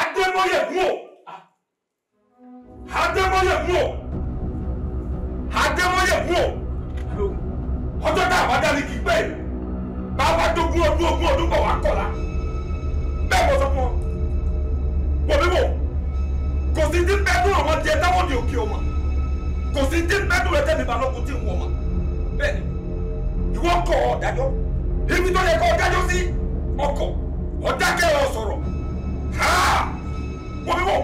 Adémọ́yẹ̀gún o, Adémọ́yẹ̀gún o, Adémọ́yẹ̀gún o. Ọjọ́ tá a bá dání kì í pé bàbá dógún ọdún ogún ọdún bọ̀ wá kọ̀la. Bẹ́ẹ̀ mo sọ fún ọ, wò mí wò, kò sí tí bẹ́ẹ̀ dùn ọmọ jẹ táwọn di òkè ọmọ, kò sí tí bẹ́ẹ̀ dùn rẹ tẹ́mi balógun tí ń wọ̀ ọmọ. Bẹ́ẹ̀ ni ìwọ kọ̀ ọ́ dájọ́, ibi tó yẹ kọ́ ọ dájọ́ sí ọkọ̀ ọ̀dákẹ́ ọ̀ sọ̀rọ̀. Wọ́n mi wò,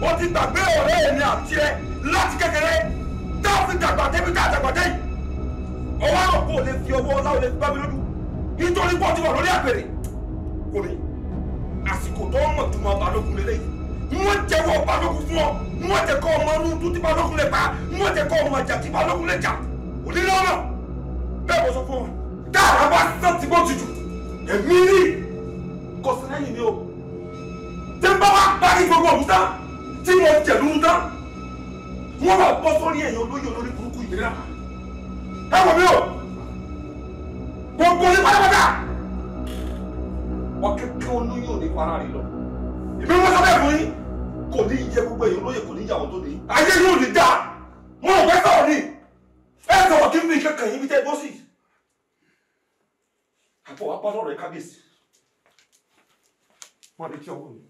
wọ́n ti gbàgbé ọ̀rẹ́ ẹ̀mí àti ẹ láti kékeré tá a fi dàgbà débi tá a dàgbà dé yìí. Ọwọ́ àrò kò lè fi ọwọ́ ọlá ò lè fi bá mi lójú nítorí pé ó ti wà lórí àpèrè. Kò ní àsìkò tó mọ̀ tó máa balógun lélẹ̀ yìí. Wọ́n jẹ́wọ́ balógun fún ọ, wọ́n jẹ́ kọ́ ọmọ inú tí balógun lè pa, wọ́n jẹ́ kọ́ ọmọ ìjà tí balógun lè jà. Òní lọ́nà bẹ́ẹ̀ mo sọ fún ọ. Dáàrá bá sàn tí bó ti jù, èmi rí kò sí lẹ́yìn mi o. Tí n bá wá parí gbogbo ọ̀hún tán tí mo jẹ̀lú ń tán, wọ́n bá bọ́ sórí ẹ̀yìn olóyè olórí burúkú yìí náà. Ẹ wọ̀ mí o, gbogbo ní pátápátá wọ́n kékeré olóyè ò ní fara rí lọ. Ìbí wọn sọ bẹ́ẹ̀ fún yín, kò ní yẹ gbogbo ẹ̀yìn olóyè, kò ní yàwó tó ní. Ayé yóò ní dáa, mo ò fẹ́ sọ̀rọ̀ ni, ẹ sọ̀rọ̀ kí n fi kankan yín bí tẹ́ bọ́ sí. Àpò wa bá lọ́rọ̀ ẹ kábíyèsí, wọ́n retí ọwọ́ mi.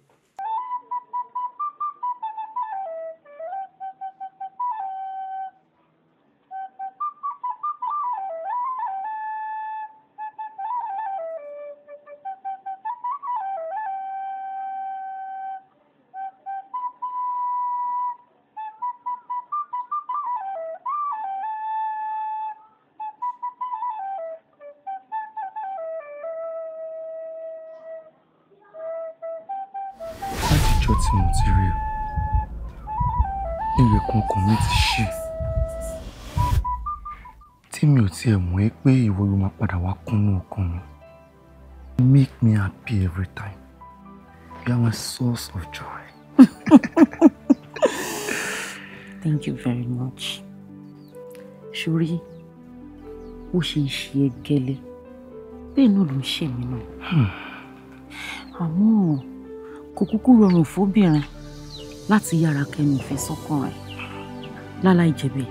Látijọ́ tí mo ti rí ọ, ilẹ̀kùn ọkàn mi ti ṣí, tí mi ò tiẹ̀ mọ̀ ẹ́ pé ìwọ ló máa padà wá kúnnú ọkàn mi. Make me happy every time. You are my source of joy. Thank you very much. Ṣorí, bó ṣe ń ṣe ẹ́ gẹ́lẹ́, bẹ́ẹ̀ náà ló ń ṣe mí náà. Àmọ́ kò kúkú rọrùn fóbìnrin láti yára kẹnu ìfẹ́ sọ́kàn rẹ̀. Láláì jẹ̀bẹ̀,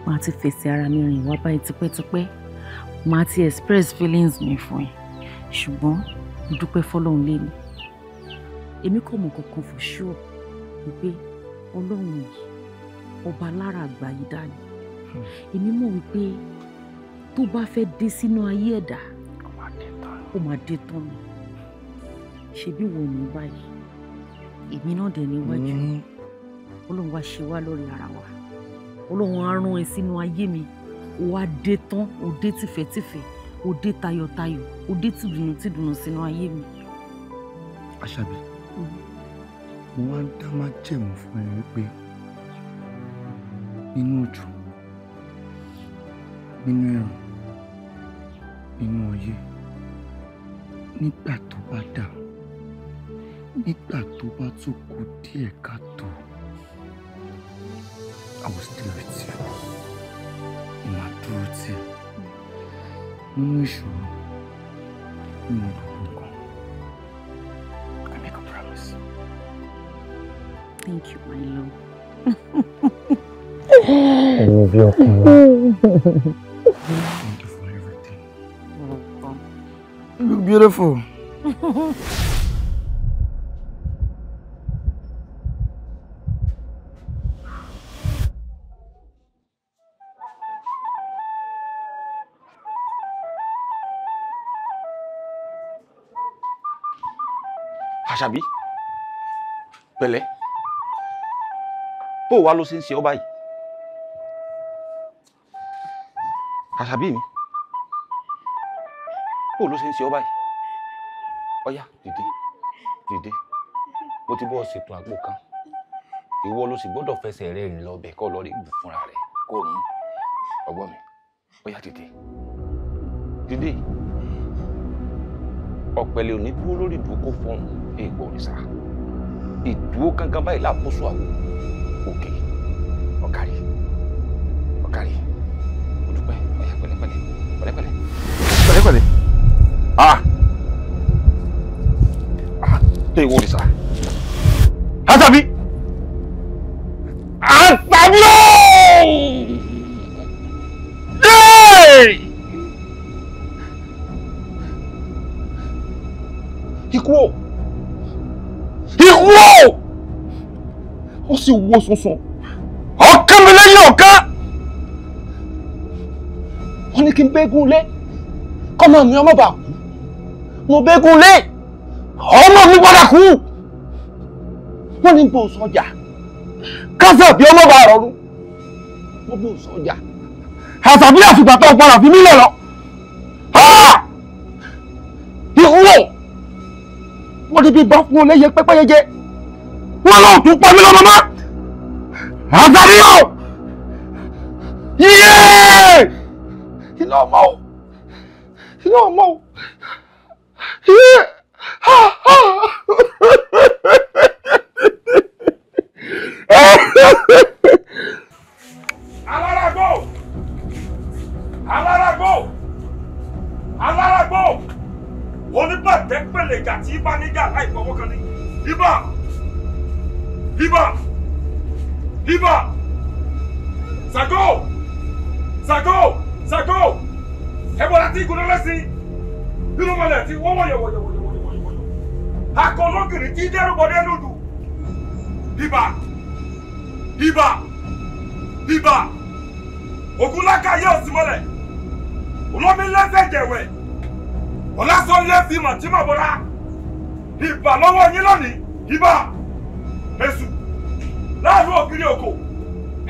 màá ti fèsì ara mi rìn wá báyìí tipẹ́tipẹ́, màá ti express feelings mi fún ẹ. Ṣùgbọ́n mo dúpẹ́ fọlọ́run léni. Èmi kò mọ̀ kankan for sure wípé Ọlọ́run yìí ọba lára àgbà yìí dání. Èmi mọ̀ wípé tó bá fẹ́ dé sínú ayé ẹ̀dá, ó máa dé tán ni. Ṣebí wo ni báyìí, èmi náà dẹ̀ níwájú. Ọlọ́run wá ṣe wá lórí ara wa. Ọlọ́run á rán ẹ sínú ayé mi. Ó wá dé tán, ó dé tìfẹ́tìfẹ́, ó dé tayọ̀tayọ̀, ó dé tìdùnnú sínú ayé mi. Àṣàbí, mo wá ń dá májẹ̀mú fún ẹ wípé nínú òjò, nínú ẹ̀rùn, nínú ọyẹ́, nígbà tó bá dà, nígbà tó bá tún kù díẹ̀ káàtó, I will stay with you. Mo máa dúró tì ẹ́ nínú ìṣòro, nínú gbogbo nǹkan. I make a promise. Thank you, my love. Ẹ̀yin bí ọkùnrin. Thank you for everything. Welcome. You look beautiful. Àṣàbí, pẹ̀lẹ́, bó wá ló ṣe ń ṣe ọ́ báyìí? Àṣàbí mi, bó ló ṣe ń ṣe ọ́ báyìí? Ọ̀yá, dìde, dìde, mo ti bọ́ ṣètò àgbo kan, ìwọ ló sì gbọ́dọ̀ fẹsẹ̀ rẹ rìn lọ bẹ̀ kọ́ lọ rí bù fúnra rẹ̀ kó mú ọgbọ́n mi. Ọ̀yá, dìde, dìde. Ọ̀pẹ̀lẹ̀ ò ní dúró lórí ìdúró kó fọ́ọ̀mù èèpọ̀ òrìṣà. Ìdúró gángan báyìí láàbùsù àwò òkè. Ọ̀kàrí, ọ̀kàrí, mo dúpẹ́. Ọ̀yá, pẹ̀lẹ́pẹ̀lẹ́, pẹ̀lẹ́pẹ̀lẹ́, pẹ̀lẹ́pẹ̀lẹ́. Ah ah, tó ìwọ òrìṣà. Àṣàbí, Àṣàbí ooo! Yéé! Ikú o! Ikú o! Ó sì wo sùnsùn. Ọ̀kan mi lẹ́yìn ọ̀kan! Wọ́n ní kí n bẹ́gùn lé. Kọ́mọ mi ọmọ bá kú. Mo bẹ́gùn lé. Ọmọ mi padà kú. Wọ́n ní bò sọjà. Kásàbí ọmọ bá rọrùn. Mo bò sọjà. Àṣàbí àfìgbà tó padà fi mí lẹ̀ lọ. Ikú o! Wọ́n ti bí bá fún olóye pẹ́pẹ́yẹjẹ, wọ́n lọ tún pa mí lọ́mọ mọ́. Àṣàbí o! Yéé! Iná ọmọ o! Iná ọmọ o! Yéé! Alárágbó! Alárágbó! Alárágbó! Oníbàtẹ́ pẹ̀lẹ́jà tí bá níjà láì fọwọ́ kan ní. Ibà! Ibà! Ibà! Ṣàngó! Ṣàngó! Ṣàngó! Ẹ̀bọ̀dà tí ìgúnná lẹ́sìn. Nínú mọ̀lẹ̀ tí wọ́n wọ̀yọ̀ wọ̀yọ̀ wọ̀yọ̀ wọ̀yọ̀ wọ̀yọ̀. Akọ̀lọ́gìrì tí dẹ́rùbọ̀dẹ́ lòdù. Ibà! Ibà! Ibà! Ògúnláka yóò sì mọ́lẹ̀. Olómi lẹ́sẹ̀ jẹ̀wẹ̀. Ọlásánlé fi mọ̀ tí mọ̀ bọ́lá. Ìbà lọ́wọ́ yín lónìí. Ibà! Èṣù! Láàlú ògiri òkò.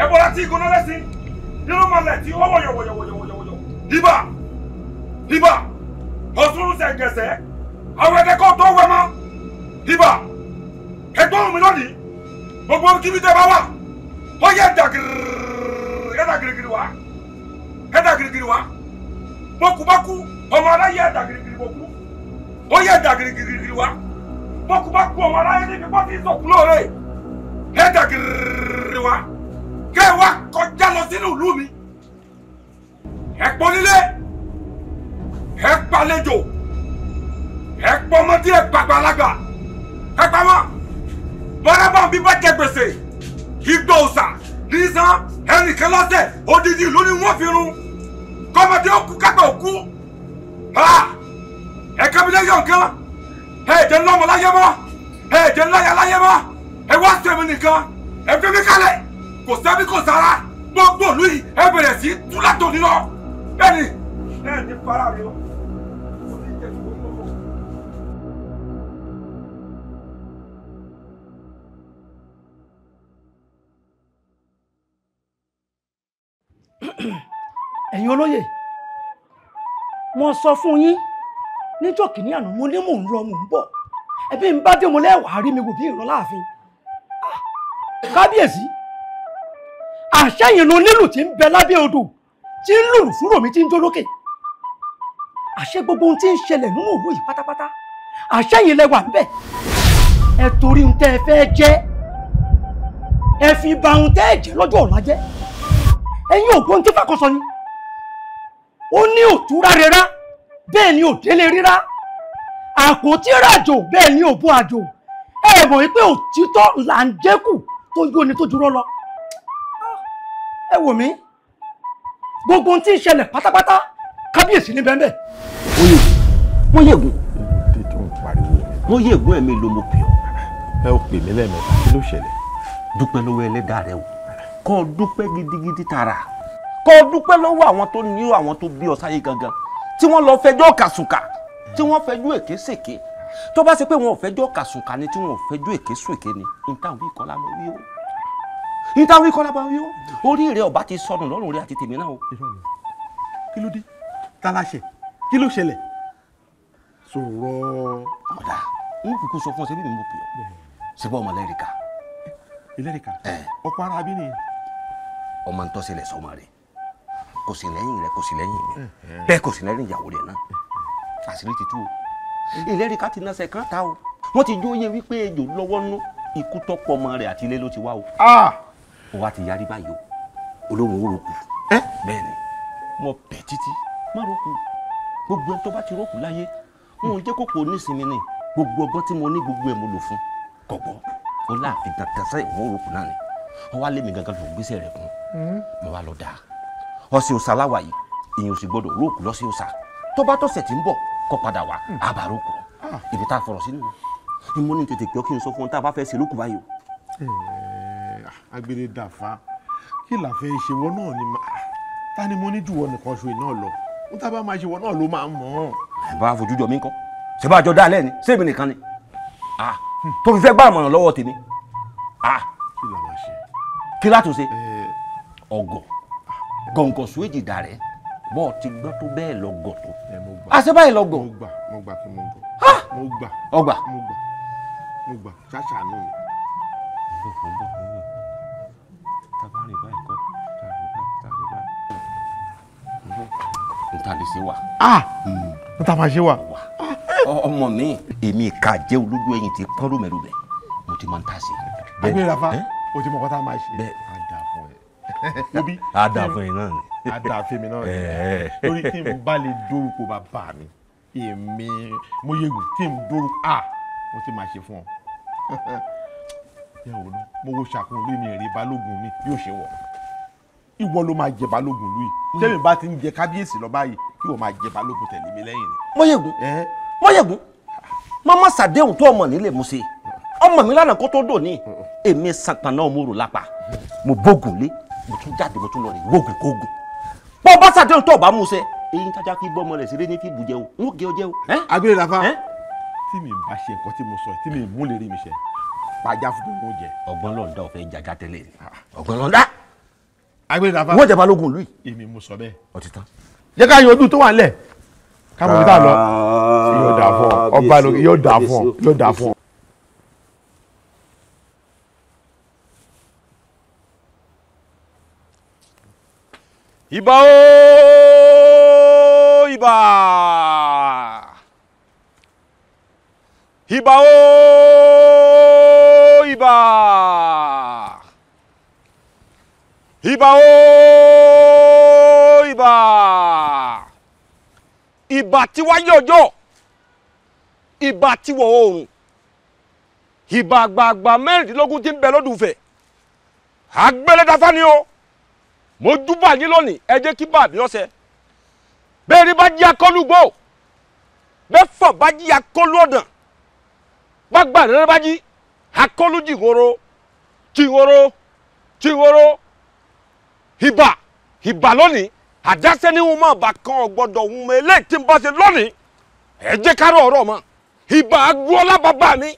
Ẹ̀bọ̀lá tí igun lẹ́sìn. Nínú mọ̀lẹ̀ tí ó wọ̀yọ̀ wọ̀yọ̀ wọ̀yọ̀ wọ̀yọ̀. Ibà! Ibà! Ọ̀sùn ṣẹ̀ǹgẹ̀sẹ̀. Àwọn ẹ̀dẹ́kọ̀ tó wẹ̀ mọ́. Ibà! Ẹgbọ́n mi lónìí. Gbogbo kíbi tẹ́ bá wà. Ó yẹ ẹ̀dà gírígírí wá. Ẹ̀dà gírígírí wá. Bọ́kúbọ́kú ọmọ aráyé ẹ̀dà gírígírí bọ́kú. Ó yẹ ẹ̀dà gírígírí wá. Bọ́kúbọ́kú ọmọ aráyé níbi bọ́ ti sọ̀kú lóore. Ẹ̀dà gírígírí wá. Kẹ́ ẹ wá kọjá lọ sínú ìlú mi. Ẹ pọ̀ nílé. Ẹ pàlejò. Ẹ pọ̀ ọmọdé ẹ pàgbàlagbà. Ẹ pa wọ́n. Bọ́lábà bí bá jẹ gbèsè. Igbó òòsà nísàn ẹnìkan lọ́sẹ̀ odidi ìlú ni wọ́n fi run. Kọ́mọdé ó kú kápẹ́ òkú. Ẹ̀ka mi lẹ́yọ̀ nǹkan. Ẹ̀jẹ̀ ńlọ́mọ láyé mọ́. Ẹ̀jẹ̀ ńláyà láyé mọ́. Ẹ wá sí èmi nìkan. Ẹ fi mí kalẹ̀. Kò sẹ́bí kò sára. Gbogbo ìlú yìí ẹ bẹ̀rẹ̀ sí tú látòní lọ. Bẹ́ẹ̀ni, ẹ ní fara mi o. Ẹ̀yin olóyè, mo sọ fún yín níjọ́ kìíní àná, mo ní mò ń lọ mò ń bọ̀, ẹbí ń bá dé mo lẹ́wàá rí mi wò bí ìran láàfin. Kábíyèsí, àṣẹyìn ló nílù tí ń bẹ lábẹ́ odò tí ń lùlù fúrò mi tí ń jó lókè. Àṣẹ gbogbo ohun tí ń ṣẹlẹ̀ nínú ìlú yìí pátápátá, àṣẹyìn lẹ wà ń bẹ̀. Ẹ torí ohun tẹ́ ẹ fẹ́ jẹ́, ẹ fi ba ohun tẹ́ ẹ jẹ́ lọ́jọ́ ọ̀la jẹ́. Ẹ̀yin ògbóhun tí fàkọsọ ni ó ní òtúrá rírá, bẹ́ẹ̀ ni òdélé rírá, àpótí ràjò bẹ́ẹ̀ ni òbó àjò. Ẹ mọ̀ wípé òtítọ́ là ń jẹ́kù tó yó ni tó dúró lọ. Ẹ wò mí, gbogbo ohun tí ń ṣẹlẹ̀ pátápátá kábíyèsí ní bẹ́ẹ̀ bẹ́ẹ̀. Mọ́yẹ̀gùn Mọ́yẹ̀gùn ẹ̀mí ló mo pè ọ́. Ẹ ò pè mí lẹ́ẹ̀mẹ́ta, kí ló ṣẹlẹ̀? Dúpẹ́ lọ́wọ́ ẹlẹ́dàá rẹ o, kọ́ ọ dúpẹ́ gidigidi tààrà, kọ́ ọ dúpẹ́ lọ́wọ́ àwọn tó ní àwọn tó bí ọ sáyé gangan tí wọ́n lọ fẹjọ́ kàsùnkà, tí wọ́n fẹjọ́ èké sèké. Tó bá ṣe pé wọn ò fẹjọ́ kàsùnkà ni, tí wọn ò fẹjọ́ èké sùn èké ni, ìtàn wí kọ́lá mọ́ wí o, ìtàn wí kọ́lá mọ́ wí o, orí rẹ ọba ti sọnù lọ́rùn rẹ àti tèmi náà o. Kí ló dé? Ta la ṣẹ̀? Kí ló ṣẹlẹ̀? Sọ̀rọ̀. Ọ̀dà n kúkú sọ fún ọ, ṣebí mi mo pè ọ́, ṣe bọ́ ọmọ lẹ́rìíkà. Ìlẹ́rìíkà ọkọ ara bí ni. Ọmọ ń tọ́sílẹ̀ sọmọ rẹ̀, kò sí lẹ́yìn rẹ̀, kò sí lẹ́yìn mi, bẹ́ẹ̀ kò sí lẹ́yìn ìyàwó rẹ̀ náà. Àṣírí ti tú o. Ìlẹ́rìíkà ti náṣẹ kan ta o. Wọ́n ti jóye wípé ejò lọ́wọ́ nú ikú tọ́pọ̀ ọmọ rẹ̀ àti ilé ló ti wá o. Ó wá ti yarí báyìí o, olóhùn ó roku. Bẹ́ẹ̀ ni mo bẹ̀ títí má roku. Gbogbo ẹni tó bá ti roku láyé wọn ò jẹ́ kókò onísinmi ni. Gbogbo ọgbọ́n tí mo ní gbogbo ẹ̀ mo lò fún kọ̀gbọ́ ó láàfin dandan sẹ́yìn wọn ò roku náà ni. Wọ́n wá lé mi gangan ló gbèsè rẹ̀ kún, mo wá lọ dáa ọ̀sẹ̀ òsà láwà yìí, ìyẹn ò sì gbọdọ̀ róòkù lọ́sẹ̀ òsà. Tó bá tọ̀sẹ̀ tí ń bọ̀ kó padà wá àbá róòkù. Ibi tá a fọ̀rọ̀ sínú ni mo ní tètè pé kí n sọ fún ọ tá a bá fẹ́ ṣe lókù báyìí o. Agbèrè dàfa, kí la fẹ́ ṣe wọ́n náà ni ta ni mo ní jù wọ́n nìkan ṣe náà lọ, n tá bá máa ṣe wọ́n náà ló máa mọ̀ ọ́n. Ẹ bá fojú jọ mí kọ́, ṣé bá a jọ dá alẹ́ ni, ṣé èmi nìkan ni tó fi fẹ́ gbá àmọ̀ràn lọ́wọ́ tèmi? Kí la máa ṣe? Kí látò ṣe? Ọgọ gọ̀ǹgọ̀ sùwéjì dà rẹ̀ bọ́ọ̀ ti gbọ́ tó bẹ́ẹ̀ lọ gọ̀ tó. Àṣẹ báyìí lọ gọ̀. Mo gbà, mo gbà kí mo gọ̀. Mo gbà. Ọgbà. Mo gbà, mo gbà, ṣáṣà nù mí. Mo bọ̀, mo bọ̀, mo bọ̀. Tábà rìn báyìí kọ́, tábà rìn báyìí, tábà rìn báyìí. N ta lè ṣe wà. N ta máa ṣe wà. Ọmọ mi, èmi ìka jẹ́ olójú ẹ̀yìn ti pọ́n rúmẹ̀rúmẹ̀, mo ti máa ń tà sí. Agbèrèfà, o ti mọ kọ́tà máa ṣe. A dà fún ẹ. Obi. A dà fún ẹ náà ni. A dà fún mi náà ni. Torí tí n bá lè dórúkọ bàbá mi, èmi Mọ́yẹ̀gùn tí n dórúkọ a, mo ti máa ṣe fún ọ. Yẹ wo ná, mo wo ṣàkóso lórí mi èrè balógun mi yóò ṣe wọ̀. Ìwọ ló máa jẹ balógun lóyè. Tẹ́mi bá ti ń jẹ kábíyèsí lọ báyìí, kí wọ́n máa jẹ balógun tẹ̀lé mi lẹ́yìn ni. Mọ́yẹ̀gùn, Mọ́yẹ̀gùn, má ṣàdéhùn tó ọmọ nílé mo ṣe. Ọmọ mi lánàá kó tó dò ní. Èmi sàpàná mo rò lápá, mo bógun lé, mo tún jáde, mo tún lọ rè wógun kógun. Bọ́ bá ṣàdéhùn tó ọba mú ṣe, eyín tájà kí bọ́ ọmọ rẹ̀ ṣeré ní fi bùjẹ o, n ó gé ọ jẹ o. Agbèrè dàfa, tí mi bá ṣe nǹkan tí mo sọ, tí mi mú lè rí mi ṣe, pàjá fún mi ó jẹ. Ọgbọ́n lọ́ọ̀dá ọ̀fẹ́ jàjà tẹ́lẹ̀ ni. Ọgbọ́n lọ́ọ̀dá. Agbèrè dàfa. Wọ́n jẹ balógun ìlú yìí. Èmi mo sọ bẹ́ẹ̀. Ó ti tán. Jẹ́ ká yanjú tó wà nílẹ̀. Ká mọ̀ bí tá a lọ. Yóò dà fún ọ, ọba lókè, yóò dà fún ọ, yóò dà fún ọ. Ìbà ooo, ìbà. Ìbà ooo, ìbà. Ìbà ooo, ìbà. Ìbà tí wáyé ọjọ́, ìbà tí wọ̀ oòrùn, ìbà àgbààgbà mẹ́rìndínlógún tí ń bẹ lódùfẹ̀. Àgbẹ̀lẹ́dáfá ni o. Mo júbà yín lónìí, ẹ jẹ́ kí bàbí ọ̀sẹ̀. Bẹ́ẹ̀ ni bá jí akọ́lùgbò, bẹ́ẹ̀ fọ̀ bá jí akọ́lù ọ̀dàn, bá gbà rẹ̀ bá jí akọ́lù jìhoro, jìhoro, jìhoro. Ìbà, ìbà lónìí, àdáṣẹ́ ní wọn máa bá kan ọ̀gbọ́dọ̀ òun mọ eléyìí tí ń bá ṣe lónìí. Ẹ jẹ́ ká rọ̀ ọ̀rọ̀ mọ́. Ìbà agboola bàbá mi,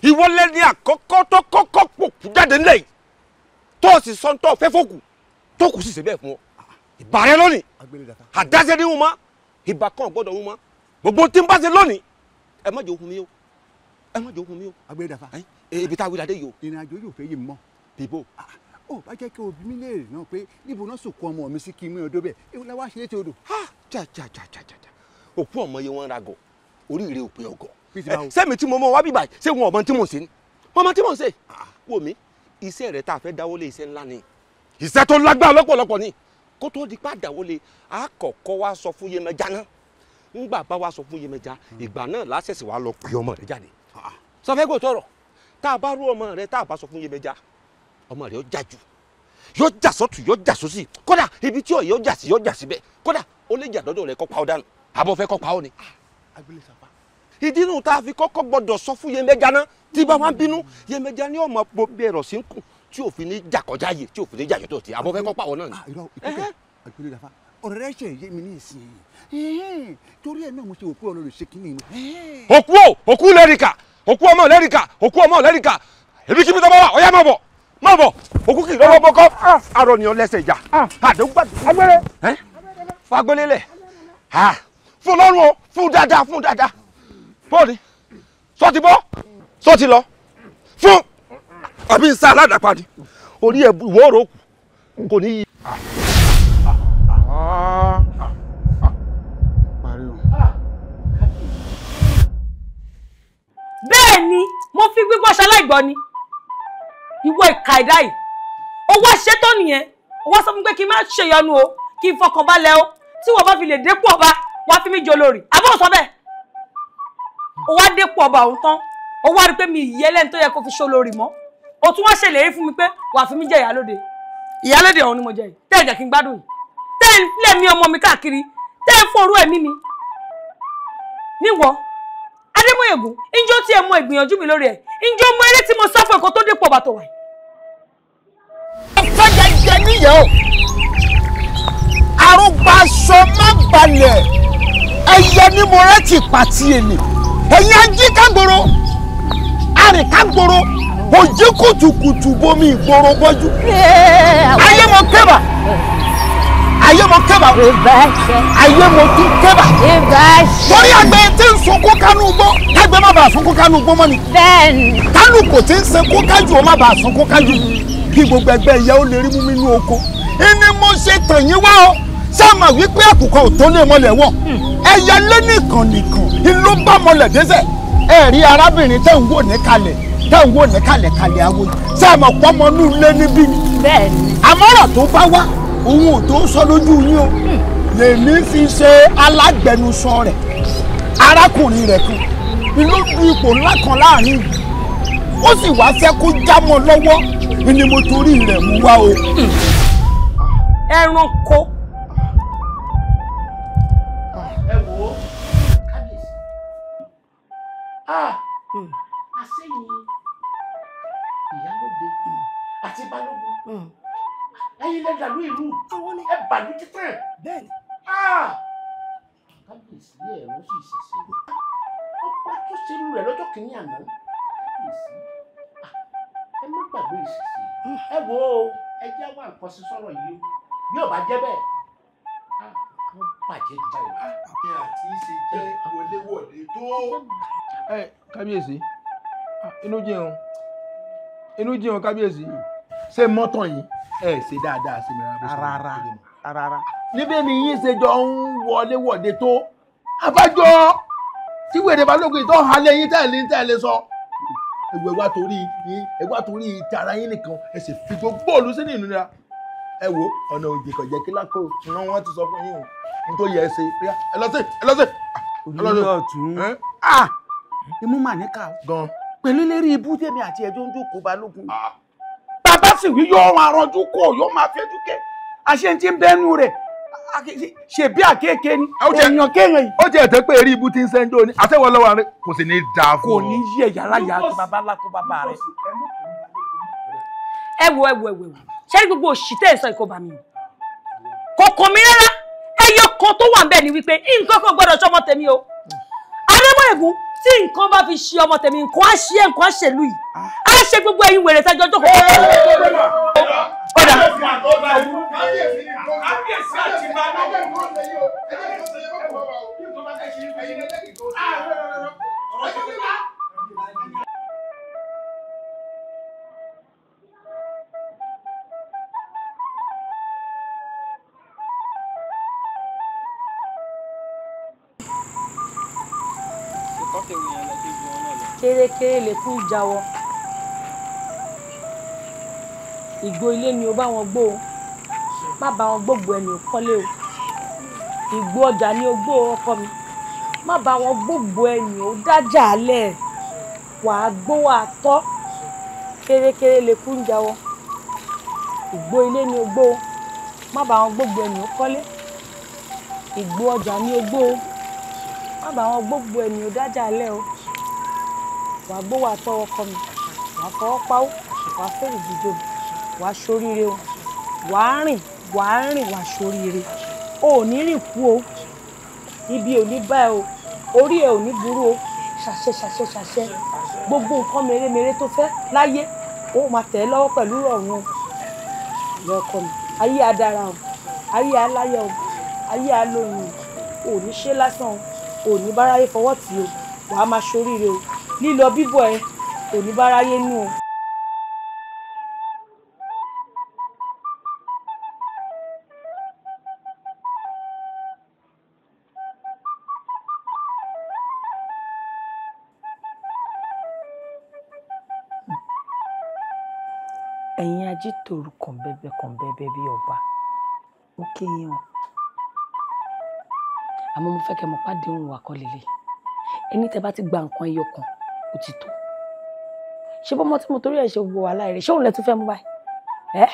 ìwọ lẹ́ni àkọ́kọ́ tó kọ́kọ́ pòkú jáde nílẹ̀ yìí, tó o sì sọ ń tọ́ fẹ́ fòkù, tó kù sì ṣe bẹ́ẹ̀ fún ọ. Ìbà rẹ lónìí. Àdáṣe ní wọn mọ́. Ìbà kan gbọ́dọ̀ wọn mọ́. Gbogbo tí ń bá ṣe lónìí. Ẹ má jẹ́ ohun mi o. Ẹ má jẹ́ ohun mi o. Agbẹ́dàfà. Ibi tá a wí ládé yìí o. Ìrìn àjò yóò fẹ́ yé mi mọ́. Bíbó. Ó bá jẹ́ kí òbí mi léèrè náà pé níbo náà sòkò ọmọ mi sí kí n mú ọdọ bẹ́ẹ̀. Ewu la wá ṣe létí odò. Já já já já já. Òkú ọmọ yẹn wọ́n ra gọ̀. Oríire ò pé ọgọ̀. Sẹ́mi tí mo mọ wá bíbà ṣé wọn ọmọ tí mò ń ṣe ni? Mo mọ tí mò ń ṣe. Wò mí, iṣẹ́ rẹ̀ tá a fẹ́ dáwọ́lé iṣẹ́ ńlá ni. Iṣẹ́ tó lágbára lọ́pọ̀lọpọ̀ ni. Kó tó di pa dáwọ́lé, a kọ́kọ́ wá sọ fún Yemọja náà. Ńgbà bá wá sọ fún Yemọja, ìgbà náà lásẹ̀sẹ̀ wá lọ pè ọmọ rẹ̀ jáde. Sọ fẹ́ kó tọrọ. Tá a bá rú ọmọ rẹ̀ tá a bá sọ fún Yemọja, ọmọ rẹ̀ yóò jà jù. Yóò jà sọ́tù, yóò jà sósì. Kódà ibi tí yóò jà sí, yóò jà síbẹ̀. Kódà ó lè jà dọ́dọ̀ rẹ̀ kó pa ọ́ dànù. Àbọ̀ fẹ́ kó pa ọ́ ni. Ìdí nu tá a fi kọ́kọ́ gbọ́dọ̀ sọ fún Yemọja náà tí bá wá ń bínú Yemọja ní ọmọ bí ẹ̀rọ sí ń kù tí òfin ní jà kọjá yìí tí òfin ní jà yọtọ̀ tí àbọ̀ fẹ́ kọ́ pàwọ́ náà ni. Ọ̀rẹ́ rẹ̀ ṣe yé mi ní ìsìn torí ẹ̀ náà mo ṣe òkú ọlọ́run ṣe kí ni. Òkú o òkú lẹ́ríkà òkú ọmọ lẹ́ríkà òkú ọmọ lẹ́ríkà èmi kí mi tọ́ bá wà ọ̀yá má bọ̀ má bọ̀ òkú kì í lọ́wọ́ bọ́kọ́ arọ ni ọ lẹ́sẹ̀ ìjà àdéhùn fagbélé lẹ̀ fún lọ́rùn o fún dáadáa fún dáadáa bọ́ọ̀lì sọ ti bọ́ sọ ti lọ fún àbí nsá aládàpá ni orí ẹ ìwọ ọ̀rọ̀ òkú kò ní yí. Bẹ́ẹ̀ ni mo fi gbígbọ́ ṣaláìgbọ́ ni ìwọ ìka ẹ̀dá yìí ó wá ṣètò nìyẹn ó wá sọ fún pé kí n má ṣèyọnu o kí n fọkàn balẹ̀ o tí wọ́n bá fi lè dépò ọba wàá fi mí jẹ olórí àbọ̀ sọ bẹ́ẹ̀ ó wá dépò ọba òun tán ó wá rí pé mi ìyẹ́ lẹ́ni tó yẹ kó fi ṣolórí mọ́ ó tún wá ṣèlérí fún mi pé wàá fi mí jẹ ìyálóde ìyálóde ọ̀hún ni mo jẹ yìí tẹ́ ẹ̀ jẹ́ kí n gbádùn yìí tẹ́ ẹ̀ ń lé mi ọmọ mi káàkiri tẹ́ ẹ̀ ń fòrú ẹ̀mí mi níwọ Adémóyègún ǹjẹ́ ó tiẹ̀ mọ ìgbìyànjú mi lórí ẹ̀ ǹjẹ́ ó mọ eré tí mo sá fún ẹ̀kọ́ tó dépò ọba tó wà yìí. Fẹ́jẹ̀jẹ̀ níyẹn o arúgbáṣọ má balẹ̀ ẹyẹ ní mo rẹ́ ti pàtí èlé ẹ̀yin ají kágboro arìn kágboro òjì kùtùkùtù bomi ìgboro bọ́jú ayé mo kébà ayé mo kébà ayé mo tún kébà torí àgbẹ̀ tí ń sunkún kánú gbó kágbẹ́ má bàa sunkún kánú gbó mọ́ ni kánú kò tí ń sunkún kájú ó má bàa sunkún kájú kí gbogbo ẹgbẹ́ ìyá ó lè rí mú mi nú oko ẹni mo ṣe tàn yín wá o sáàmà wípé àkùkọ ò tó lè mọlẹ̀ wọ̀ ẹyẹ lé nìkan nìkan ló bá mọlẹ̀ dẹ́sẹ̀ ẹ rí arábìnrin tẹ́ ń wò ní kalẹ̀ tẹ́ ń wò ní kalẹ̀ kalẹ̀ awo yìí sáàmà pọ́nmọ́nú lé níbí ni àmọ́ràn tó bá wá òun ò tó sọ lójú yín o lèmi fi ṣe alágbẹnusọ rẹ̀ arákùnrin rẹ̀ kan ló du ipò ńlá kan láàrin ìlú ó sì wá fẹ́ kó já mọ́ lọ́wọ́ ni mo torí rẹ̀ mú wá o. Ẹranko. Ẹ wo kábíyèsí àṣeyìn ìyálóde àti balógun ẹ̀yin lẹ dàlú ìlú ẹ bàlú títàn. Kábíyèsí ẹ̀rọ sì ṣẹ̀ṣẹ̀ ọba tó ṣerú rẹ̀ lọ́jọ́ kìíní àná kábíyèsí ẹ má gbàgbé ìṣẹ̀ṣẹ̀ ẹ wo ẹ jẹ́ wá nǹkan sí sọ̀rọ̀ yìí o bí ò bá jẹ́ bẹ́ẹ̀ kán bàjẹ́ jù báyìí lọ. Kí àti ṣe jẹ́ wọléwọ̀de tó. Ẹ kábíyèsí inú jẹun inú jẹun kábíyèsí ṣé mọ́tàn yìí ẹ ṣe dáadáa sí mi rárá. Rárá. Níbẹ̀ ni yín ṣe jọ ń wọléwọ̀de tó abájọ tí wèrè balógun ìtọ́ halẹ̀ yín tẹ̀lé tẹ̀lé sọ. Ẹ̀wẹ̀ wá torí yín ẹ wá torí tara yín nìkan ẹ sì fi gbogbo òlu sínú ìnira. Ẹ wo ọ̀nà òjì kò jẹ́ kí lákò ìran wọn ti sọ fún yín o n tó yẹ ẹ ṣe ẹ lọ sí ẹ lọ sí. Olùdóòtú imú mà níkà gan. Pẹ̀lú lérí ibú tèmi àti ẹjọ́ ń jókòó balógun. Bàbá sì wí yóò máa rọjú kó yóò máa fẹjú kẹ àṣẹ tí ń bẹnu rẹ̀ ṣe bí àkéèké ni èèyàn kéèyàn yìí. Ó jẹ́ ẹ̀tẹ́ pé eré ibú ti ń sẹ́ńdó ni àtẹ̀wọ́ lọ́wọ́ rẹ̀ kò sì ní í dáa fún ọ. Kò ní yí ẹ̀yà aláya àti bàbá ńlá kó bàbá rẹ̀. Ẹ wo ẹ wo ẹ wo ṣé gbogbo òṣì tẹ́ ẹ̀ sọ ìkó bá mi o kò kàn mí rárá ẹyọ kan tó wà bẹ́ẹ̀ ni wípé nǹkan kan gbọ́dọ̀ ṣọmọ tèmi o Adémóyègún tí nǹkan bá fi ṣe ọmọ tèmi nǹkan á ṣe nǹkan á ṣèlú yìí á ṣe gbogbo ẹ̀yin wèrè tẹ́jọ́ jókòó. Ọ̀dà. Kábíyèsí àti balógun. Kérékéré lè kú jáwọ́. Ìgbó ilé ni o bá wọn gbó o, má bá wọn gbógbó ẹni ò kọ́lé o. Ìgbó ọjà ni o gbó ọkọ mi, má bá wọn gbógbó ẹni ò dájà alẹ́. Wàá gbó wàá tọ́. Kérékéré lè kú jáwọ́. Ìgbó ilé ni o gbó o, má bá wọn gbógbó ẹni ò kọ́lé. Ìgbó ọjà ni o gbó o, má bá wọn gbógbó ẹni ò dájà alẹ́ o. Wàá gbó wàá tọ́ ọkọ mi, wàá fọwọ́ pawó, wàá fèrè jíjò, wàá ṣoríire o. Wàá rìn, wàá rìn, wàá ṣoríire. O ò ní rìn kú o, ibi ò ní bá ẹ o, orí ẹ ò ní burú o. Ṣàṣẹ ṣàṣẹ ṣàṣẹ, gbogbo nǹkan mèremère tó fẹ́ láyé o máa tẹ̀ ẹ́ lọ́wọ́ pẹ̀lú ìrọ̀rùn o. Ìyá ọkọ mi, ayé á dára o, ayé á láyọ̀ o, ayé á lóyún o, ò ní ṣe lásán o, ò ní báráyé fọwọ́ tì o, wàá máa ṣoríire o. Lílọ bíbọ̀ ẹ kò ní báráyé nú o. Ẹ̀yin ajítòrú kànbẹ́bẹ́ kànbẹ́bẹ́ bí ọba, ó kéyìn o. Àmọ́ mo fẹ́ kẹ́ mọ̀ pàdé òun wà kọ́ lélẹ̀. Ẹni tẹ́ bá ti gba nǹkan ẹyọ kan, ó ti tó. Ṣé bọ́mọ tí mo torí ẹ̀ ṣe gbogbo wàhálà rẹ̀, ṣé òun lẹ tún fẹ́ mú báyìí? Ẹ́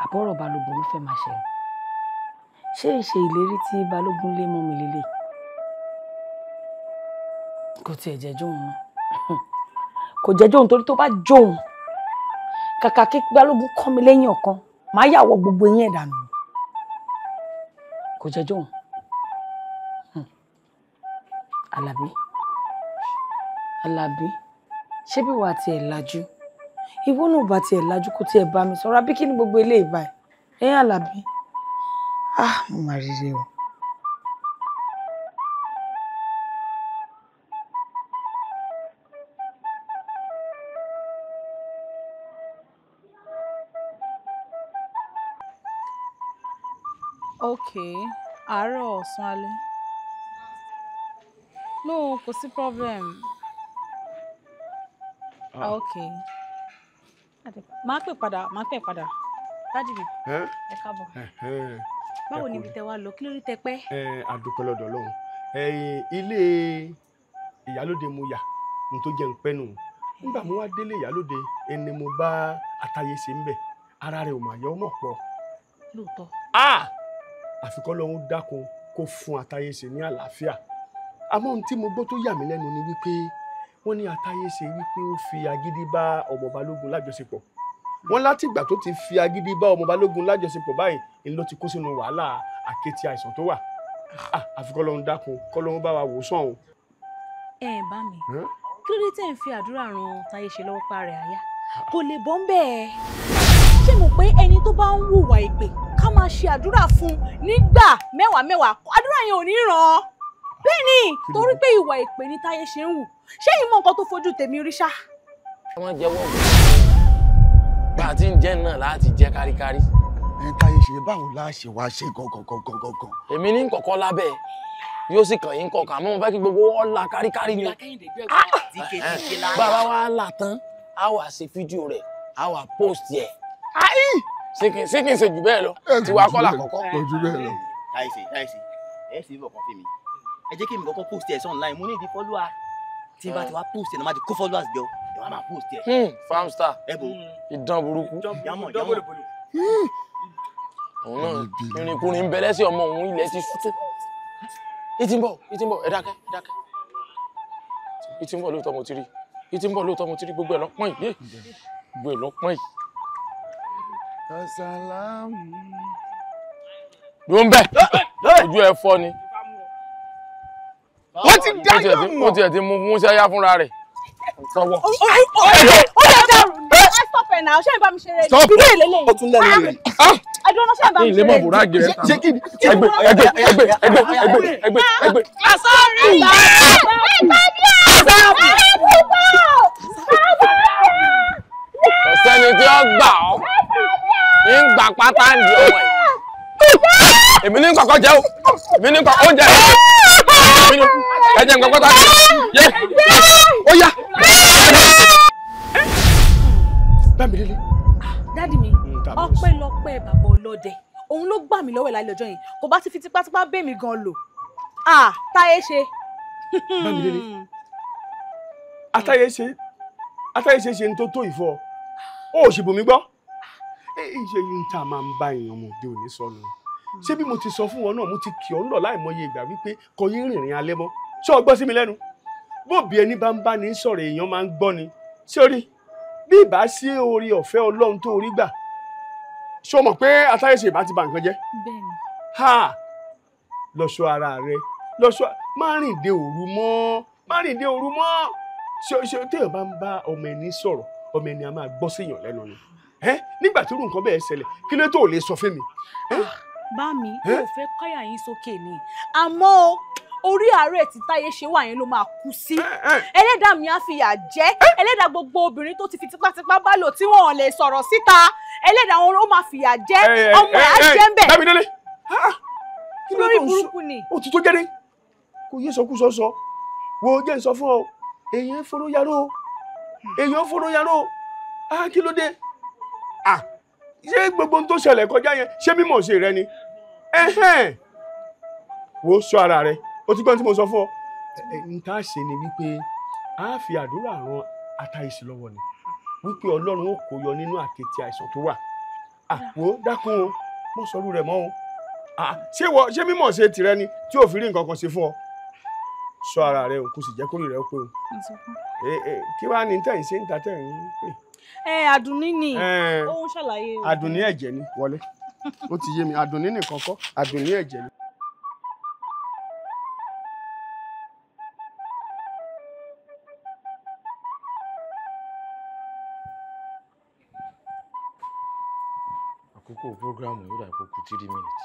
àbọ̀rọ̀ Balógun ló fẹ́ máa ṣe. Ṣé ìṣe ìlérí tí Balógun lé mọ́ mi lélẹ̀? Kò tiẹ̀ jẹ́ jóun náà. Kò jẹ́ jóun torí tó bá jóun, kàkà kí Balógun kọ́ mi lẹ́yìn ọ̀kan, màá yàwọ̀ gbogbo eyín ẹ̀ dànù. Kò jẹ́ jóun. Àlàbí, Àlàbí, ṣé bí wàá tiẹ̀ lajú? Ìwọ náà bá tiẹ̀ lajú kó tiẹ̀ bá mi sọ̀rọ̀, àbí kí ni gbogbo eléyìí báyìí? Ẹ̀yin Àlàbí, ah, mo mà rere o. Okay, àárọ̀, ọ̀sán, alẹ́. No, kò sí problem. Ah, okay. Màá pè padà, màá pè padà. Dádì mi, ẹ káàbọ̀. Báwo ni ibi tẹ wá lọ? Kí ló dé tẹ pẹ́? A dúpẹ́ lọ́dọ̀ Ọlọ́run. Ilé ìyálóde mo yà, n tó jẹ́ ń pẹ́ nù. Nígbà mo wá délé ìyálóde, ẹni mo bá àtàyè ṣe ń bẹ̀. Ara rẹ̀ ò mà yọ ọmọ pọ̀. Lóòótọ́. Àfi k'Ọlọ́run dákun kó fún Àtayéṣe ní àlàáfíà. Àmọ́ ohun tí mo gbọ́ tó yà mí lẹ́nu ni wípé wọ́n ní Àtayéṣe wípé ó fi agídí bá ọmọ Balógun lájọṣepọ̀. Wọ́n látìgbà tó ti fi agídí bá ọmọ Balógun lájọṣepọ̀ báyìí ni ló ti kó sínú wàhálà àkẹ́tì àìsàn tó wà. Àfi k'Ọlọ́run dákun k'Ọlọ́run bá wa wò sàn o. Ẹ bá mi, kí ló dé tẹ́ ń fi àdúrà ran Táyéṣe lọ́wọ́ pa rẹ̀ àyà? Kò lè bọ́ ń bẹ́ẹ̀. Ṣé mo pé ẹni tó bá ń hùwà ìpè ká máa ṣe àdúrà fún nígbà mẹ́wàá mẹ́wàá, àdúrà yẹn ò ní ràn án. Bẹ́ẹ̀ ni, torí pé ìwà ìpè ní Táyé ṣe ń hù. Ṣé ìmọ̀ nǹkan tó fojú tèmi rí ṣá? Wọ́n jẹ́wọ́ bá a ti ń jẹ́ náà láti jẹ́ káríkárí. Ẹ Táyé ṣe báwo la ṣe wá ṣe gangan. Èmi ní kọ̀kọ́ lábẹ́ yóò sì kàn yín kọ̀ọ̀kan, àmọ́ mo fẹ́ kí gbogbo wọn la káríkárí ni. Bàbá wa là tán, a wà ṣe fídíò rẹ̀, a wà post yẹ. Ṣé kí n ṣe jù bẹ́ẹ̀ lọ? Tiwa kọ́ là kọ́kọ́. Kò jù bẹ́ẹ̀ lọ. Táyé ṣe, ẹ ṣe bọ̀ kan fún mi. Ẹ jẹ́ kí èmi kọ́kọ́ post ẹ̀ online, mo ní ìdí follower. Tí n bá ti wá post ẹ̀ náà, má ti kó followers jọ, ẹ wá máa post ẹ̀. Farmstar, ìdán burúkú. Yámọ̀ yámọ̀. Òun náà irinkurin ń bẹ lẹ́sẹ̀ ọmọ òun, ilẹ̀ ti sú. Ìtì ń bọ̀, ìtì ń bọ̀, ẹ dákẹ́, ẹ dákẹ́. Ìtì ń bọ̀ lóòótọ́ mo ti rí. Ìtì ń bọ̀ lóòótọ́ mo ti rí gbogbo ẹ̀ lọ́pọ̀n yìí. Gbogbo ẹ̀ lọ́pọ̀n yìí. Ló ń bẹ̀, ojú ẹ fọ́ ni. Wọ́n ti ti dá yọ̀ mọ̀. Ó tiẹ̀ ti mú Músẹ́yá fúnra rẹ̀. Sọwọ́. Ó yẹ dàrú ni. Ẹ stop ẹ̀ náà, ṣé ìbá mi ṣeré ni? Stop. Ilé ìlélẹ̀ yìí. Ó tún lẹ́nu rẹ̀. Ẹ̀dùn ọmọ ṣé ìbá mi Ilé ṣeré mọ̀ ni? bùrá gẹ̀rẹ́. Ẹgbẹ́ ẹgbẹ́ ẹgbẹ́ ẹgbẹ́ ẹgbẹ́ ẹgbẹ́ ẹgbẹ́. Àsọ̀rí. Kò sẹ́ni tí ó gbà ọ́. Ń gbà pátá ń di ọmọ yìí. Èmi ní kọ̀kọ́ jẹ́ o. Èmi ní kọ̀kọ́ oúnjẹ. Èmi ní ẹ̀jẹ̀ nǹkan pátá. Yé ó yá. Bámidélé. Dádì mi, ọpẹ́lọpẹ́ bàbá ọlọ́dẹ. Òun ló gbà mí lọ́wọ́ ẹ̀ lálẹ́ ọjọ́ yẹn. Kò bá ti fi tipátipá bẹ́ mi gan lò. Ah, táyé ṣe. Bámidélé. Atáyé ṣe atáyé ṣe ṣe ní tó tó ìfọ. Ó ò sì bù mí gbọ́. Ṣe yín tá a máa ń bá èèyàn ọmọdé òní sọnù. Ṣé bí mo ti sọ fún wọn náà, mo ti kì ọ́ ń lọ láìmọye ìgbà wípé kò yín rìnrìn alẹ́ mọ́. Ṣé o gbọ́ sí mi lẹ́nu? Bóbi ẹni bá ń bá ní sọ̀rọ̀ èèyàn máa ń gbọ́ ni. Sórí, bí ìbá sí orí ọ̀fẹ́ Ọlọ́run tó orí gbà, ṣé o mọ̀ pé atáyé ṣe ìbá ti bà nǹkan jẹ́? Bẹ́ẹ̀ni. Ha! Lọ ṣọ́ ara rẹ, lọ ṣọ́, má rìn dé òru mọ́, má rìn dé òru mọ́. Ṣé téèyàn bá ń bá ọmọ ẹni sọ̀rọ̀, ọmọ ẹni a máa gbọ́ séèyàn lẹ́nu ni. Ẹ́ nígbà tí irú nǹkan bẹ́ẹ̀ ṣẹlẹ̀, kí ló tó lè sọ fún mi? Bá mi, mi ò fẹ́ káyà yín sókè ni. Àmọ́ o, orí àárẹ̀ tí Táyé ṣe wà yẹn ló máa kú sí. Ẹlẹ́dàá mi á fìyà jẹ. Ẹlẹ́dàá gbogbo obìnrin tó ti fi tipátipá bá lò tí wọ́n ò lè sọ̀rọ̀ síta. Ẹlẹ́dàá wọn ó máa fìyà jẹ. Ọmọ ẹ̀ á jẹ́ ń bẹ̀. Bámidélé. Lórí burúkú ni. Ó ti tó gẹ́rẹ́. Kò yé sọkúsọ sọ. Wo jẹ́ n sọ fún ọ. Èèyàn fọlọ́ yaró. Èèyàn fọlọ́ yaró. Ah, kí ló dé? Ah, ṣé gbogbo ohun tó ṣẹlẹ̀ kọjá yẹn ṣé mímọ̀ ṣe rẹ ni? Ẹ̀hẹ́n. Wo sọ ara rẹ. O ti gbọ́n tí mo sọ fún ọ. N tá a ṣe ni wípé a fi àdúrà ran Atáyéṣe lọ́wọ́ ni. Wípé Ọlọ́run ó kó yọ nínú àkẹ́tì àìsàn tó wà. Àpò dákun o, mọ̀ sọ́rú rẹ̀ mọ́ o. Ṣé wọ ṣé mímọ̀ ṣe tìrẹ ni tí ò fi rí nǹkan kan ṣe fún ọ? Sọ ara rẹ o, kò sì jẹ́ kórìí rẹ ó pé o. Kí wàá ní tẹ̀yìn ṣe ń ta tẹ̀yìn pè? Ẹ Àdùnní ni ó ń ṣàlàyé. Àdùnní ẹ̀jẹ̀ ni wọlé. Ó ti yé mi, Àdùnní nìkan kọ́, Àdùnní ẹ̀jẹ̀ ni. Àkókò programu yóò dà kó kù 3 minutes.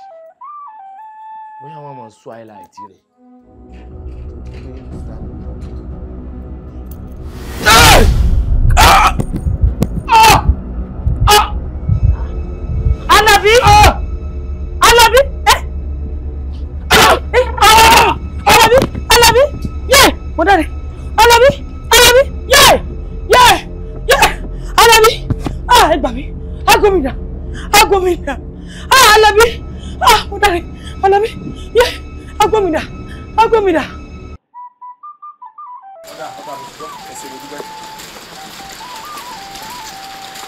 Bóyá wọ́n máa sọ highlight rẹ̀. Alabi! Alabi! Alabi! Alabi! Yé! Mo dáre! Alabi! Alabi! Yé! Yé! Yé! Alabi! Ah, ẹ gbà mí! Aago mi dà! Aago mi dà! Ah, Alabi! Ah, mo dáre! Alabi! Yé! Aago mi dà! Aago mi dà!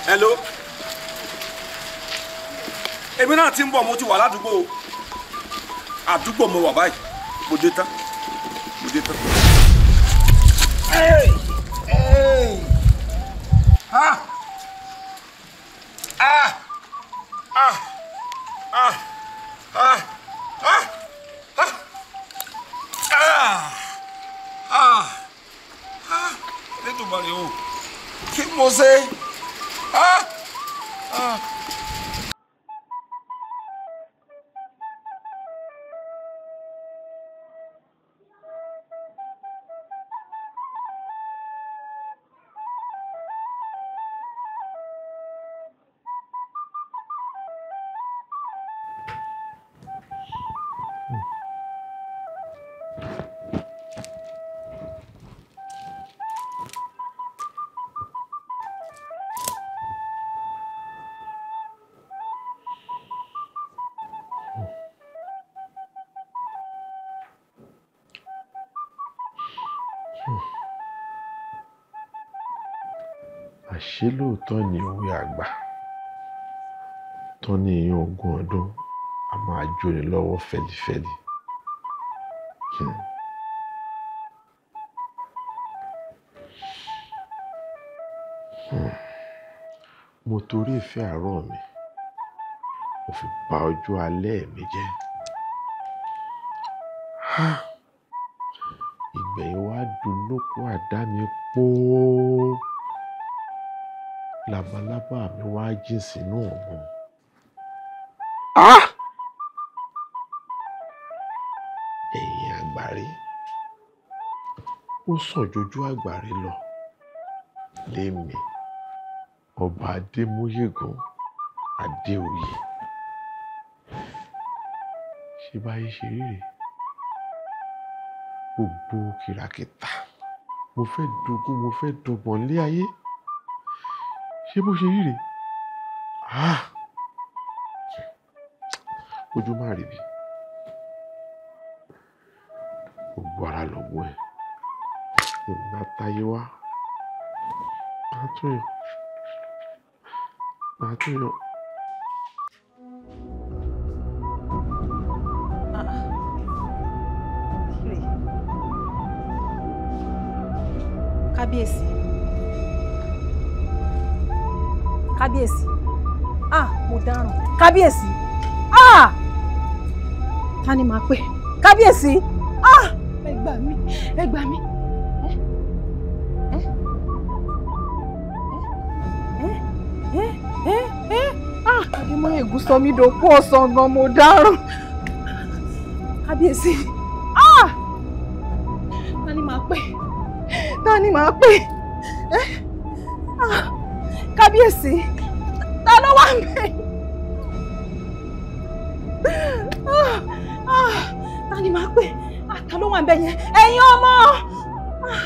Hello. Èmi náà ti ń bọ̀, mo ti wà ládùúgbò. Àdúgbò mo wà báyìí. Mo dé tán. Mo dé tán. Hey! Hey! Ah! Ah! Ah! Ah! Ah! Ah! Ah! Ah! Ah! Ah! Elédùmarè o. Kí mo ṣe? Ah! Ah! Àṣé lóòótọ́ ni òwe àgbà tán ní ìyẹn ogún ọdún a máa jóni lọ́wọ́ fẹ́lifẹ́li. Mo torí ìfẹ́ àárọ̀ mi, mo fi bà ọjọ́ alẹ́ mi jẹ́. Ìgbẹ̀yìn wá dolóko àdá mi póó. Labalábá mi wá jìn sínú ọ̀gbun. Ẹ̀yìn àgbárí ó sàn jojú àgbárí lọ. Lémi ọba Adémúyẹ̀gùn Adéoyè, ṣé báyé ṣe rí rèé? Gbogbo kìràkìtà, mo fẹ́ dogun, mo fẹ́ dọgbọ̀n lé ayé, ṣé bó ṣe rí rèé? Ojú má rí bi, gbogbo ara lọ́gbọ́n ẹ̀. Ìgbà táyé wá, máa tún yàn, máa tún yàn. Kábíyèsí, kábíyèsí, ah, mo dáràn. Kábíyèsí, ah, ta ni màá pè? Kábíyèsí, ah, ẹ gbà mí, ẹ gbà mí. Ah, Adémọ́yègún sọ mí dòkú ọ̀sán gan, mo dáràn. Kábíyèsí, ah, ta ni màá pè? Ta ni màá pè? Ah, kábíyèsí, ta ló wà ńbẹ̀? Ah, ah, ta ni màá pè? Ah, ta ló wà ńbẹ̀ yẹn? Ẹ̀yin ọmọ! Ah.